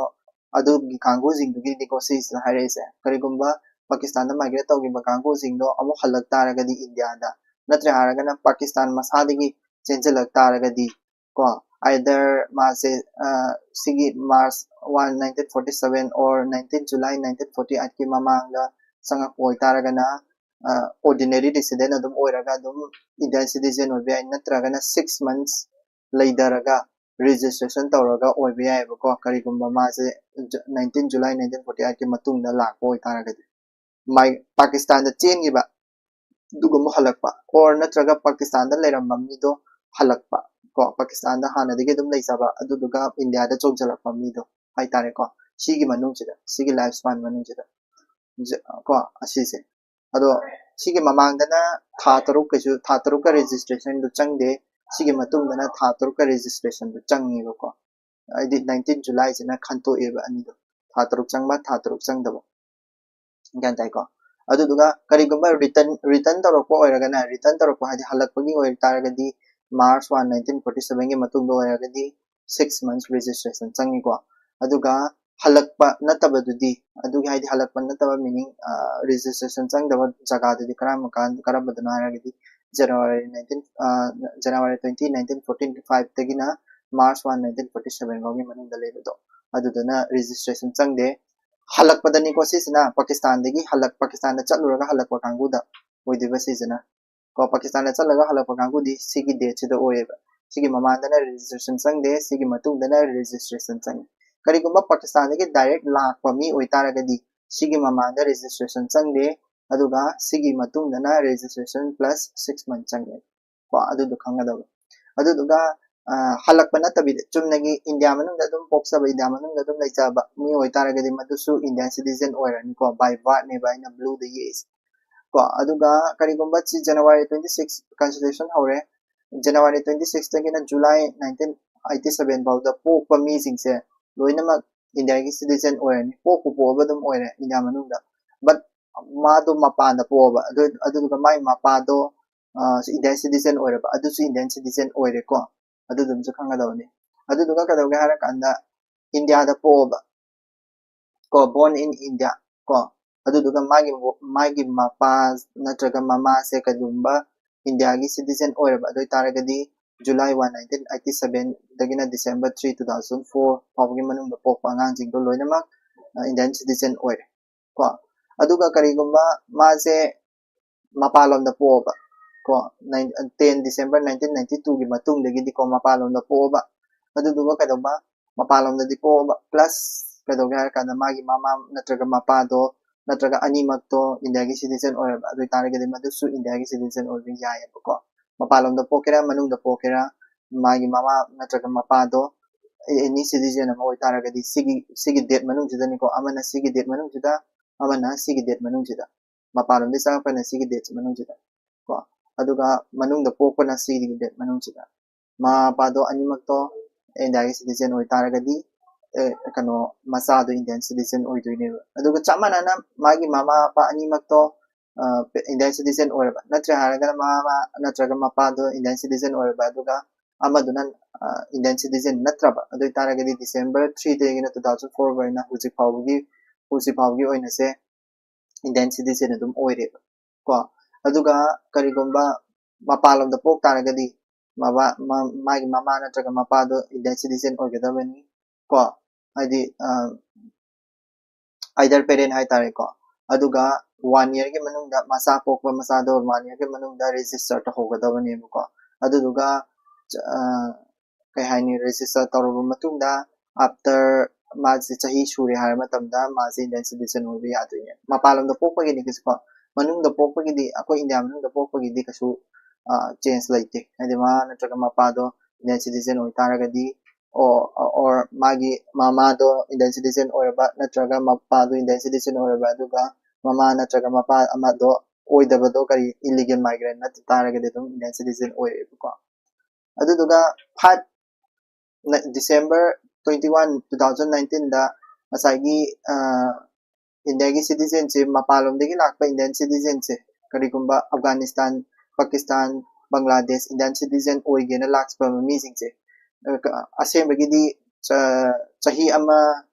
ꯑꯗꯨꯒꯤ ꯀꯥꯡꯕꯨꯁꯤꯡꯗꯨꯒꯤꯗꯤꯀꯣ ꯁꯤꯁꯤꯗ ꯍꯥꯏꯔꯛꯏꯁꯦ, ꯀꯔꯤꯒꯨꯝꯕ ꯄꯥꯀꯤꯁꯇꯥꯟꯗ migrate ꯇꯧꯈꯤꯕ ꯀꯥꯡꯕꯨꯁꯤꯡꯗꯣ ꯑꯃꯨꯛ ꯍꯜꯂꯛ ꯇꯥꯔꯒꯗꯤ ꯏꯟꯗꯤꯌꯥꯗ, ꯅꯠꯇ꯭ꯔꯦ ꯍꯥꯏꯔꯒꯅ ꯄꯥꯀꯤꯁꯇꯥꯟ ꯃꯁꯥꯗꯒꯤ ꯆꯦꯟꯁꯤꯜꯂꯛ ꯇꯥꯔꯒꯗꯤ ꯀꯣ, either ꯃꯥꯁꯦ, ꯑ, ꯁꯤꯒꯤ March one, nineteen forty seven or nineteen July nineteen forty eightꯀꯤ ꯃꯃꯥꯡꯗ ꯆꯪꯉꯛꯄ ꯑꯣꯏꯇꯥꯔꯒꯅ, ꯑ, ordinary resident ꯑꯗꯨꯝ ꯑꯣꯏꯔꯒ ꯑꯗꯨꯝ Indian citizen ꯑꯣꯏꯕ ꯌꯥꯏ, ꯅꯠꯇ꯭ꯔꯒꯅ six months ꯂꯩꯊꯔꯒ registration ꯇꯧꯔꯒ ꯑꯣꯏꯕ ꯌꯥꯏꯑꯕꯀꯣ, ꯀꯔꯤꯒꯨꯝꯕ ꯃꯥꯁꯦ nineteen July nineteen forty eight ꯀꯤ ꯃꯇꯨꯡꯗ ꯂꯥꯛꯄ ꯑꯣꯏꯇꯥꯔꯒꯗꯤ꯫ ꯃꯥꯏ-, ꯄꯥꯀꯤꯁꯇꯥꯟꯗ ꯆꯦꯟꯈꯤꯕ ꯑꯗꯨꯒ ꯑꯃꯨꯛ ꯍꯜꯂꯛꯄ, or ꯅꯠꯇ꯭ꯔꯒ ꯄꯥꯀꯤꯁꯇꯥꯟꯗ ꯂꯩꯔꯝꯕ ꯃꯤꯗꯣ ꯍꯜꯂꯛꯄ, ꯀꯣ, ꯄꯥꯀꯤꯁꯇꯥꯟꯗ ꯍꯥꯟꯅꯗꯒꯤ ꯑꯗꯨꯝ ꯂꯩꯖꯕ, ꯑꯗꯨꯗꯨꯒ ꯏꯟꯗꯤꯌꯥꯗ ꯆꯣꯡꯁꯤꯜꯂꯛꯄ ꯃꯤꯗꯣ ꯍꯥꯏꯇꯥꯔꯦꯀꯣ, ꯁꯤꯒꯤ ꯃꯅꯨꯡꯁꯤꯗ, ꯁꯤꯒꯤ life span ꯃꯅꯨꯡꯁꯤꯗ, ꯖ-, ꯀꯣ, ꯑꯁꯤꯁꯦ꯫ ꯑꯗꯣ ꯁꯤꯒꯤ ꯃꯃꯥꯡꯗꯅ ꯊꯥ ꯇꯔꯨꯛ ꯀꯩꯁꯨ, ꯊꯥ ꯇꯔꯨꯛꯀ registration ꯗꯨ ꯆꯪꯗꯦ, ꯁꯤꯒꯤ ꯃꯇꯨꯡꯗꯅ ꯊꯥ ꯇꯔꯨꯛꯀ registration ꯗꯨ ꯆꯪꯉꯦꯕꯀꯣ, ꯍꯥꯏꯗꯤ nineteen July ꯁꯤꯅ ꯈꯟꯇꯣꯛꯑꯦꯕ ꯑꯅꯤꯗꯣ, ꯊꯥ ꯇꯔꯨꯛ ꯆꯪꯕ, ꯊꯥ ꯇꯔꯨꯛ ꯆꯪꯗꯕ꯫ ꯒ꯭ꯌꯥꯟ ꯇꯥꯏꯀꯣ? ꯑꯗꯨꯗꯨꯒ ꯀꯔꯤꯒꯨꯝꯕ return, return ꯇꯧꯔꯛꯄ ꯑꯣꯏꯔꯒꯅ, return ꯇꯧꯔꯛꯄ ꯍꯥꯏꯗꯤ ꯍꯜꯂꯛꯄꯒꯤ ꯑꯣꯏꯇꯥꯔꯒꯗꯤ, March one nineteen forty seven ꯒꯤ ꯃꯇꯨꯡꯗ ꯑꯣꯏꯔꯒꯗꯤ six months registration ꯆꯪꯉꯤꯀꯣ꯫ ꯑꯗꯨꯒ ꯍꯜꯂꯛꯄ ꯅꯠꯇꯕꯗꯨꯗꯤ, ꯑꯗꯨꯒꯤ ꯍꯥꯏꯗꯤ ꯍꯜꯂꯛꯄ ꯅꯠꯇꯕ meaning, ꯑ, registration ꯆꯪꯗꯕ ꯖꯒꯥꯗꯨꯗꯤ ꯀꯔꯝꯕ ꯀꯥꯟ-, ꯀꯔꯝꯕꯗꯅꯣ ꯍꯥꯏꯔꯒꯗꯤ January nineteen, ꯑ, January twenty nineteen forty five ꯗꯒꯤꯅ March one nineteen forty seven ꯐꯥꯎꯒꯤ ꯃꯅꯨꯡꯗ ꯂꯩꯕꯗꯣ, ꯑꯗꯨꯗꯨꯅ registration ꯆꯪꯗꯦ꯫ ꯍꯜꯂꯛꯄꯗꯅꯤꯀꯣ ꯁꯤꯁꯤꯅ, ꯄꯥꯀꯤꯁꯇꯥꯟꯗꯒꯤ ꯍꯜꯂꯛ-, ꯄꯥꯀꯤꯁꯇꯥꯟꯗ ꯆꯠꯂꯨꯔꯒ ꯍꯜꯂꯛꯄ ꯀꯥꯡꯕꯨꯗ ꯑꯣꯏꯗꯣꯏꯕ ꯁꯤꯁꯤꯅ꯫ ꯀꯣ, ꯄꯥꯀꯤꯁꯇꯥꯟꯗ ꯆꯠꯂꯒ ꯍꯜꯂꯛꯄ ꯀꯥꯡꯕꯨꯗꯤ ꯁꯤꯒꯤ date ꯁꯤꯗ ꯑꯣꯏꯌꯦꯕ꯫ ꯁꯤꯒꯤ ꯃꯃꯥꯡꯗꯅ registration ꯆꯪꯗꯦ, ꯁꯤꯒꯤ ꯃꯇꯨꯡꯗꯅ registration ꯆꯪꯉꯦ꯫ ꯀꯔꯤꯒꯨꯝꯕ ꯄꯥꯀꯤꯁꯇꯥꯟꯗꯒꯤ direct ꯂꯥꯛꯄ ꯃꯤ ꯑꯣꯏꯇꯥꯔꯒꯗꯤ ꯁꯤꯒꯤ ꯃꯃꯥꯡꯗ registration ꯆꯪꯗꯦ, ꯑꯗꯨꯒ ꯁꯤꯒꯤ ꯃꯇꯨꯡꯗꯅ registration plus six month ꯆꯪꯉꯦ꯫ ꯀꯣ, ꯑꯗꯨꯗꯣ ꯈꯪꯒꯗꯕ꯫ ꯑꯗꯨꯗꯨꯒ, ꯑ, ꯍꯜꯂꯛꯄ ꯅꯠꯇꯕꯤꯗ ꯆꯨꯝꯅꯒꯤ ꯏꯟꯗꯤꯌꯥ ꯃꯅꯨꯡꯗ ꯑꯗꯨꯝ ꯄꯣꯛꯆꯕ, ꯏꯟꯗꯤꯌꯥ ꯃꯅꯨꯡꯗ ꯑꯗꯨꯝ ꯂꯩꯖꯕ ꯃꯤ ꯑꯣꯏꯇꯥꯔꯒꯗꯤ ꯃꯗꯨꯁꯨ Indian citizen ꯑꯣꯏꯔꯅꯤꯀꯣ, by birth ꯅꯦꯕ ꯑꯩꯅ blue ꯗ ꯌꯦꯛꯏꯁꯦ꯫ ꯀꯣ, ꯑꯗꯨꯒ ꯀꯔꯤꯒꯨꯝꯕ ꯁꯤ January twenty six constitution ꯍꯧꯔꯦ, January twenty six ꯇꯒꯤꯅ July nineteen eighty seven ꯐꯥꯎꯗ ꯄꯣꯛꯄ ꯃꯤꯁꯤꯡꯁꯦ ꯂꯣꯏꯅꯃꯛ ꯏꯟꯗꯤꯌꯥꯒꯤ citizen ꯑꯣꯏꯔꯅꯤ, ꯄꯣꯛꯄꯨ ꯄꯣꯛꯑꯕ ꯑꯗꯨꯝ ꯑꯣꯏꯔꯦ ꯏꯟꯗꯤꯌꯥ ꯃꯅꯨꯡꯗ꯫ But ꯃꯥꯗꯣ ꯃꯄꯥꯟꯗ ꯄꯣꯛꯑꯕ, ꯑꯗꯨ, ꯑꯗꯨꯗꯨꯒ ꯃꯥꯏ ꯃꯄꯥꯗꯣ, ꯑ, Indian citizen ꯑꯣꯏꯔꯕ, ꯑꯗꯨꯁꯨ Indian citizen ꯑꯣꯏꯔꯦꯀꯣ, ꯑꯗꯨꯗꯨꯃꯁꯨ ꯈꯪꯒꯗꯕꯅꯤ꯫ ꯑꯗꯨꯗꯨꯒ ꯀꯩꯗꯧꯒꯦ ꯍꯥꯏꯔꯀꯥꯟꯗ ꯏꯟꯗꯤꯌꯥꯗ ꯄꯣꯛꯑꯕ, ꯀꯣ, born in India, ꯀꯣ, ꯑꯗꯨꯗꯨꯒ ꯃꯥꯒꯤ, ꯃꯥꯒꯤ ꯃꯄꯥ ꯅꯠꯇ꯭ꯔꯒ ꯃꯃꯥꯁꯦ ꯀꯩꯒꯨꯝꯕ ꯏꯟꯗꯤꯌꯥꯒꯤ citizen ꯑꯣꯏꯔꯕ ꯑꯗꯨ ꯑꯣꯏꯇꯥꯔꯒꯗꯤ July one nineteen eighty seven ꯗꯒꯤꯅ December three two thousand four ꯐꯥꯎꯕꯒꯤ ꯃꯅꯨꯡꯗ ꯄꯣꯛꯄ ꯑꯉꯥꯡꯁꯤꯡꯗꯣ ꯂꯣꯏꯅꯃꯛ, ꯑ, Indian citizen ꯑꯣꯏꯔꯦ꯫ ꯀꯣ, ꯑꯗꯨꯒ ꯀꯔꯤꯒꯨꯝꯕ ꯃꯥꯁꯦ ꯃꯄꯥꯟꯂꯣꯝꯗ ꯄꯣꯛꯑꯕ ꯀꯣ, ten December nineteen ninety two ꯒꯤ ꯃꯇꯨꯡꯗꯒꯤꯗꯤꯀꯣ ꯃꯄꯥꯟꯂꯣꯝꯗ ꯄꯣꯛꯑꯕ, ꯑꯗꯨꯗꯨꯒ ꯀꯩꯗꯧꯕ, ꯃꯄꯥꯟꯂꯣꯝꯗꯗꯤ ꯄꯣꯛꯑꯕ plus ꯀꯩꯗꯧꯒꯦ ꯍꯥꯏꯔ ꯀꯥꯟꯗ ꯃꯥꯒꯤ ꯃꯃꯥ ꯅꯠꯇ꯭ꯔꯒ ꯃꯄꯥꯗꯣ ꯅꯠꯇ꯭ꯔꯒ ꯑꯅꯤꯃꯛꯇꯣ ꯏꯟꯗꯤꯌꯥꯒꯤ citizen ꯑꯣꯏꯔꯕ, ꯑꯗꯨ ꯑꯣꯏꯇꯥꯔꯒꯗꯤ ꯃꯗꯨꯁꯨ ꯏꯟꯗꯤꯌꯥꯒꯤ citizen ꯑꯣꯏꯕ ꯌꯥꯏꯑꯕꯀꯣ꯫ ꯃꯄꯥꯟꯂꯣꯝꯗ ꯄꯣꯛꯀꯦꯔꯥ ꯃꯅꯨꯡꯗ ꯄꯣꯛꯀꯦꯔꯥ, ꯃꯥꯒꯤ ꯃꯃꯥ ꯅꯠꯇ꯭ꯔꯒ ꯃꯄꯥꯗꯣ any citizen ꯑꯃ ꯑꯣꯏꯇꯥꯔꯒꯗꯤ ꯁꯤꯒꯤ ꯁꯤꯒꯤ date ꯃꯅꯨꯡꯁꯤꯗꯅꯤꯀꯣ, ꯑꯃꯅ ꯁꯤꯒꯤ date ꯃꯅꯨꯡꯁꯤꯗ, ꯑꯃꯅ ꯁꯤꯒꯤ date ꯃꯅꯨꯡꯁꯤꯗ, ꯃꯄꯥꯟꯂꯣꯝꯗꯒꯤ ꯆꯪꯉꯛꯄꯅ ꯁꯤꯒꯤ date ꯃꯅꯨꯡꯁꯤꯗ ꯀꯣ, ꯑꯗꯨꯒ ꯃꯅꯨꯡꯗ ꯄꯣꯛꯄꯅ ꯁꯤꯒꯤ date ꯃꯅꯨꯡꯁꯤꯗ꯫ ꯃꯃꯥ ꯃꯄꯥꯗꯣ ꯑꯅꯤꯃꯛꯇꯣ ꯏꯟꯗꯤꯌꯥꯒꯤ citizen ꯑꯣꯏꯇꯥꯔꯒꯗꯤ, ꯑꯦ, ꯀꯩꯅꯣ, ꯃꯆꯥꯗꯣ Indian citizen ꯑꯣꯏꯗꯣꯏꯅꯦꯕ꯫ ꯑꯗꯨꯒ ꯆꯞ ꯃꯥꯟꯅꯅ ꯃꯥꯒꯤ ꯃꯃꯥ ꯃꯄꯥ ꯑꯅꯤꯃꯛꯇꯣ, ꯑ, Indian citizen ꯑꯣꯏꯔꯕ, ꯅꯠꯇ꯭ꯔꯦ ꯍꯥꯏꯔꯒꯅ ꯃꯃꯥ ꯅꯠꯇ꯭ꯔꯒ ꯃꯄꯥꯗꯣ Indian citizen ꯑꯣꯏꯔꯕ, ꯑꯗꯨꯒ ꯑꯃꯗꯨꯅ, ꯑ, Indian citizen ꯅꯠꯇ꯭ꯔꯕ, ꯑꯗꯨ ꯑꯣꯏꯇꯥꯔꯒꯗꯤ December three ꯗꯒꯤꯅ two thousand four ꯐꯥꯎꯕ ꯍꯧꯖꯤꯛ ꯐꯥꯎꯕꯒꯤ, ꯍꯧꯖꯤꯛ ꯐꯥꯎꯕꯒꯤ ꯑꯣꯏꯅꯁꯦ Indian citizen ꯑꯗꯨꯝ ꯑꯣꯏꯔꯦꯕ ꯀꯣ꯫ ꯑꯗꯨꯒ ꯀꯔꯤꯒꯨꯝꯕ ꯃꯄꯥꯟꯂꯣꯝꯗ ꯄꯣꯛ ꯇꯥꯔꯒꯗꯤ ꯃꯕꯥ-, ꯃ-, ꯃꯥꯒꯤ ꯃꯃꯥ ꯅꯠꯇ꯭ꯔꯒ ꯃꯄꯥꯗꯣ Indian citizen ꯑꯣꯏꯒꯗꯕꯅꯤ ꯀꯣ, ꯍꯥꯏꯗꯤ, ꯑ, either parent ꯍꯥꯏꯇꯥꯔꯦꯀꯣ꯫ ꯑꯗꯨꯒ one year ꯒꯤ ꯃꯅꯨꯡꯗ ꯃꯆꯥ ꯄꯣꯛꯄ ꯃꯆꯥꯗꯣ one year ꯒꯤ ꯃꯅꯨꯡꯗ register ꯇꯧꯍꯧꯒꯗꯕꯅꯦꯕꯀꯣ꯫ ꯑꯗꯨꯗꯨꯒ, ꯑ, ꯀꯩ ꯍꯥꯏꯅꯤ, register ꯇꯧꯔꯕ ꯃꯇꯨꯡꯗ after ꯃꯥꯁꯦ ꯆꯍꯤ ꯁꯨꯔꯦ ꯍꯥꯏꯔ ꯃꯇꯝꯗ ꯃꯥꯁꯦ Indian citizen ꯑꯣꯏꯕ ꯌꯥꯗꯣꯏꯅꯦ꯫ ꯃꯄꯥꯟ ꯂꯝꯗ ꯄꯣꯛꯄꯒꯤꯗꯤ ꯀꯩꯁꯨ ꯀꯣ, ꯃꯅꯨꯡꯗ ꯄꯣꯛꯄꯒꯤꯗꯤ, ꯑꯩꯈꯣꯏ ꯏꯟꯗꯤꯌꯥ ꯃꯅꯨꯡꯗ ꯄꯣꯛꯄꯒꯤꯗꯤ ꯀꯩꯁꯨ, ꯑ, change ꯂꯩꯇꯦ꯫ ꯍꯥꯏꯗꯤ ꯃꯃꯥ ꯅꯠꯇ꯭ꯔꯒ ꯃꯄꯥꯗꯣ Indian citizen ꯑꯣꯏꯇꯥꯔꯒꯗꯤ, or, or ꯃꯥꯒꯤ ꯃꯃꯥꯗꯣ Indian citizen ꯑꯣꯏꯔꯕ ꯅꯠꯇ꯭ꯔꯒ ꯃꯄꯥꯗꯣ Indian citizen ꯑꯣꯏꯔꯕ, ꯑꯗꯨꯒ ꯃꯃꯥ ꯅꯠꯇ꯭ꯔꯒ ꯃꯄꯥ ꯑꯃꯗꯣ ꯑꯣꯏꯗꯕꯗꯣ ꯀꯔꯤ, illegal migrant ꯅꯠꯇ ꯇꯥꯔꯒꯗꯤ ꯑꯗꯨꯝ Indian citizen ꯑꯣꯏꯔꯦꯕꯀꯣ꯫ ꯑꯗꯨꯗꯨꯒ five December twenty one, two thousand nineteen ꯗ ꯉꯁꯥꯏꯒꯤ, ꯑ, ꯏꯟꯗꯤꯌꯥꯒꯤ citizen ꯁꯦ, ꯃꯄꯥꯟꯂꯣꯝꯗꯒꯤ ꯂꯥꯛꯄ Indian citizen ꯁꯦ, ꯀꯔꯤꯒꯨꯝꯕ ꯑꯐꯒꯥꯅꯤꯁꯇꯥꯟ, ꯄꯥꯀꯤꯁꯇꯥꯟ, ꯕꯪꯒ꯭ꯂꯥꯗꯦꯁ Indian citizen ꯑꯣꯏꯒꯦꯅ ꯂꯥꯛꯄ ꯃꯤꯁꯤꯡꯁꯦ, ꯑ, ꯀ-, ꯑꯁꯦꯡꯕꯒꯤꯗꯤ ꯆ-, ꯆꯍꯤ ꯑꯃ,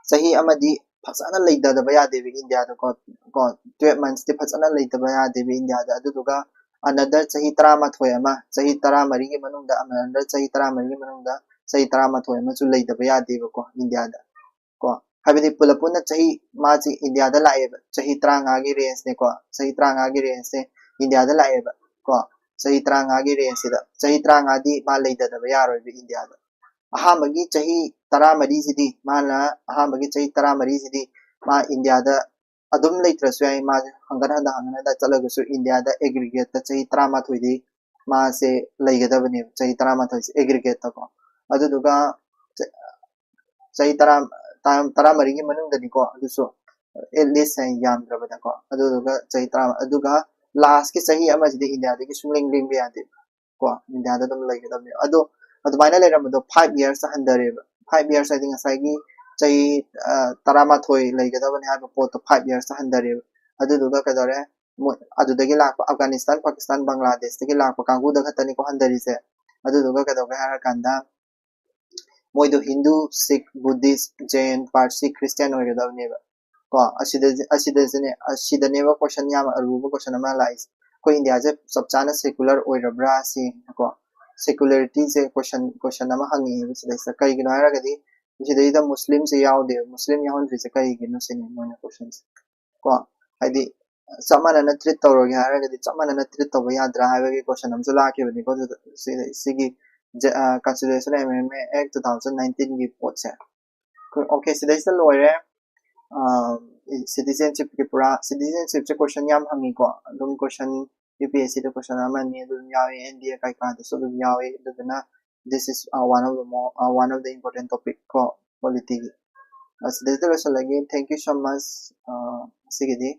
ꯆꯍꯤ ꯑꯃꯗꯤ ꯐꯖꯅ ꯂꯩꯊꯗꯕ ꯌꯥꯗꯦꯕ ꯏꯟꯗꯤꯌꯥꯗꯀꯣ, ꯀꯣ, twelve months ꯇꯤ ꯐꯖꯅ ꯂꯩꯇꯕ ꯌꯥꯗꯦꯕ ꯏꯟꯗꯤꯌꯥꯗ꯫ ꯑꯗꯨꯗꯨꯒ another ꯆꯍꯤ ꯇꯔꯥꯃꯥꯊꯣꯏ ꯑꯃ, ꯆꯍꯤ ꯇꯔꯥꯃꯔꯤꯒꯤ ꯃꯅꯨꯡꯗ, another ꯆꯍꯤ ꯇꯔꯥꯃꯔꯤꯒꯤ ꯃꯅꯨꯡꯗ ꯆꯍꯤ ꯇꯔꯥꯃꯥꯊꯣꯏ ꯑꯃꯁꯨ ꯂꯩꯇꯕ ꯌꯥꯗꯦꯕꯀꯣ ꯏꯟꯗꯤꯌꯥꯗ ꯀꯣ꯫ ꯍꯥꯏꯕꯗꯤ ꯄꯨꯂꯞ ꯄꯨꯟꯅ ꯆꯍꯤ ꯃꯥꯁꯤ ꯏꯟꯗꯤꯌꯥꯗ ꯂꯥꯛꯑꯦꯕ, ꯆꯍꯤ ꯇꯔꯥꯃꯉꯥꯒꯤ ꯔꯦꯟꯖꯅꯦꯀꯣ, ꯆꯍꯤ ꯇꯔꯥꯃꯉꯥꯒꯤ ꯔꯦꯟꯖꯁꯦ ꯏꯟꯗꯤꯌꯥꯗ ꯂꯥꯛꯑꯦꯕ ꯀꯣ꯫ ꯆꯍꯤ ꯇꯔꯥꯃꯉꯥꯒꯤ ꯔꯦꯟꯖꯁꯤꯗ, ꯆꯍꯤ ꯇꯔꯥꯃꯉꯥꯗꯤ ꯃꯥ ꯂꯩꯇꯗꯕ ꯌꯥꯔꯣꯏꯕ ꯏꯟꯗꯤꯌꯥꯗ꯫ ꯑꯍꯥꯟꯕꯒꯤ ꯆꯍꯤ ꯇꯔꯥꯃꯔꯤꯁꯤꯗꯤ ꯃꯥꯅ, ꯑꯍꯥꯟꯕꯒꯤ ꯆꯍꯤ ꯇꯔꯥꯃꯔꯤꯁꯤꯗꯤ ꯃꯥ ꯏꯟꯗꯤꯌꯥꯗ ꯑꯗꯨꯝ ꯂꯩꯇ꯭ꯔꯁꯨ ꯌꯥꯏ, ꯃꯥꯁꯦ ꯍꯪꯒꯠ ꯍꯟꯗ ꯍꯪꯒꯠ ꯍꯟꯗ ꯆꯠꯂꯒꯁꯨ ꯏꯟꯗꯤꯌꯥꯗ ꯑꯦꯒ꯭ꯔꯤꯒꯦꯠꯇ ꯆꯍꯤ ꯇꯔꯥꯃꯥꯊꯣꯏꯗꯤ ꯃꯥꯁꯦ ꯂꯩꯒꯗꯕꯅꯦꯕ, ꯆꯍꯤ ꯇꯔꯥꯃꯥꯊꯣꯏꯁꯦ ꯑꯦꯒ꯭ꯔꯤꯒꯦꯠꯇꯀꯣ꯫ ꯑꯗꯨꯗꯨꯒ ꯆ-, ꯆꯍꯤ ꯇꯔꯥ, ꯇꯔꯥ, ꯇꯔꯥꯃꯔꯤꯒꯤ ꯃꯅꯨꯡꯗꯅꯤꯀꯣ, ꯑꯗꯨꯁꯨ at least ꯍꯥꯏ ꯌꯥꯝꯗ꯭ꯔꯕꯗꯀꯣ꯫ ꯑꯗꯨꯗꯨꯒ ꯆꯍꯤ ꯇꯔꯥ, ꯑꯗꯨꯒ ꯂꯥꯁꯀꯤ ꯆꯍꯤ ꯑꯃꯁꯤꯗꯤ ꯏꯟꯗꯤꯌꯥꯗꯒꯤ ꯁꯨꯡꯂꯦꯡ ꯂꯦꯡꯕ ꯌꯥꯗꯦ ꯀꯣ, ꯏꯟꯗꯤꯌꯥꯗ ꯑꯗꯨꯝ ꯂꯩꯒꯗꯕꯅꯦꯕ꯫ ꯑꯗꯣ ꯑꯗꯨꯃꯥꯏꯅ ꯂꯩꯔꯝꯕꯗꯣ five years ꯍꯟꯊꯔꯦꯕ꯫ Five years ꯍꯥꯏꯗꯤ ꯉꯁꯥꯏꯒꯤ ꯆꯍꯤ, ꯑ, ꯇꯔꯥꯃꯥꯊꯣꯏ ꯂꯩꯒꯗꯕꯅꯤ ꯍꯥꯏꯕ ꯄꯣꯠꯇꯣ five years ꯍꯟꯊꯔꯦꯕ꯫ ꯑꯗꯨꯗꯨꯒ ꯀꯩꯗꯧꯔꯦ? ꯃꯣꯏ ꯑꯗꯨꯗꯒꯤ ꯂꯥꯛꯄ ꯑꯐꯒꯥꯅꯤꯁꯇꯥꯟ, ꯄꯥꯀꯤꯁꯇꯥꯟ, ꯕꯪꯒ꯭ꯂꯥꯗꯦꯁꯇꯒꯤ ꯂꯥꯛꯄ ꯀꯥꯡꯕꯨꯗ ꯈꯛꯇꯅꯤꯀꯣ ꯍꯟꯊꯔꯤꯁꯦ꯫ ꯑꯗꯨꯗꯨꯒ ꯀꯩꯗꯧꯒꯦ ꯍꯥꯏꯔꯀꯥꯟꯗ ꯃꯣꯏꯗꯣ ꯍꯤꯟꯗꯨ, ꯁꯤꯈ, ꯕꯨꯙꯤꯁ, ꯖꯦꯟ, ꯄꯥꯔꯁꯤ, ꯈ꯭ꯔꯤꯁꯇꯤꯌꯥꯟ ꯑꯣꯏꯒꯗꯕꯅꯦꯕ ꯀꯣ꯫ ꯑꯁꯤꯗ, ꯑꯁꯤꯗꯁꯤꯅꯦ, ꯑꯁꯤꯗꯅꯦꯕ question ꯌꯥꯝ ꯑꯔꯨꯕ question ꯑꯃ ꯂꯥꯛꯏꯁꯦ꯫ ꯑꯩꯈꯣꯏ ꯏꯟꯗꯤꯌꯥꯁꯦ ꯆꯞ ꯆꯥꯅ secular ꯑꯣꯏꯔꯕ꯭ꯔꯥ ꯁꯤꯅꯤꯀꯣ꯫ Secularityꯁꯦ question, question ꯑꯃ ꯍꯪꯉꯛꯑꯦꯕ ꯁꯤꯗꯩꯁꯤꯗ꯫ ꯀꯩꯒꯤꯅꯣ ꯍꯥꯏꯔꯒꯗꯤ ꯁꯤꯗꯩꯗ ꯃꯨꯁꯂꯤꯝꯁꯦ ꯌꯥꯎꯗꯦꯕ꯫ ꯃꯨꯁꯂꯤꯝ ꯌꯥꯎꯍꯟꯗ꯭ꯔꯤꯁꯦ ꯀꯩꯒꯤꯅꯣ ꯁꯤꯅꯤ ꯃꯣꯏꯅ questionꯁꯦ ꯀꯣ꯫ ꯍꯥꯏꯗꯤ ꯆꯞ ꯃꯥꯟꯅꯅ treat ꯇꯧꯔꯒꯦ ꯍꯥꯏꯔꯒꯗꯤ ꯆꯞ ꯃꯥꯟꯅꯅ treat ꯇꯧꯕ ꯌꯥꯗ꯭ꯔꯥ ꯍꯥꯏꯕꯒꯤ question ꯑꯃꯁꯨ ꯂꯥꯛꯈꯤꯕꯅꯤꯀꯣ꯫ ꯑꯗꯨꯗ ꯁꯤ-, ꯁꯤꯒꯤ ꯖ-, ꯑ, Constitution Amendment Act two thousand nineteenꯒꯤ ꯄꯣꯠꯁꯦ꯫ Okay, ꯁꯤꯗꯩꯁꯤꯗ ꯂꯣꯏꯔꯦ꯫ ꯑ, citizenshipꯀꯤ ꯄꯨꯔꯥ, citizenshipꯁꯦ question ꯌꯥꯝ ꯍꯪꯉꯤꯀꯣ꯫ ꯑꯗꯨꯝ question UPSCꯗ question ꯑꯃ ꯑꯅꯤ ꯑꯗꯨꯝ ꯌꯥꯎꯏ, NDA ꯀꯩꯀꯥꯗꯁꯨ ꯑꯗꯨꯝ ꯌꯥꯎꯏ꯫ ꯑꯗꯨꯗꯨꯅ this is, uh, one of the more, uh, one of the important topic ꯀꯣ, polityꯒꯤ꯫ ꯑ, ꯁꯤꯗꯩꯁꯤꯗ ꯂꯣꯏꯁꯤꯜꯂꯒꯦ꯫ Thank you so much꯫ ꯑ, ꯉꯁꯤꯒꯤꯗꯤ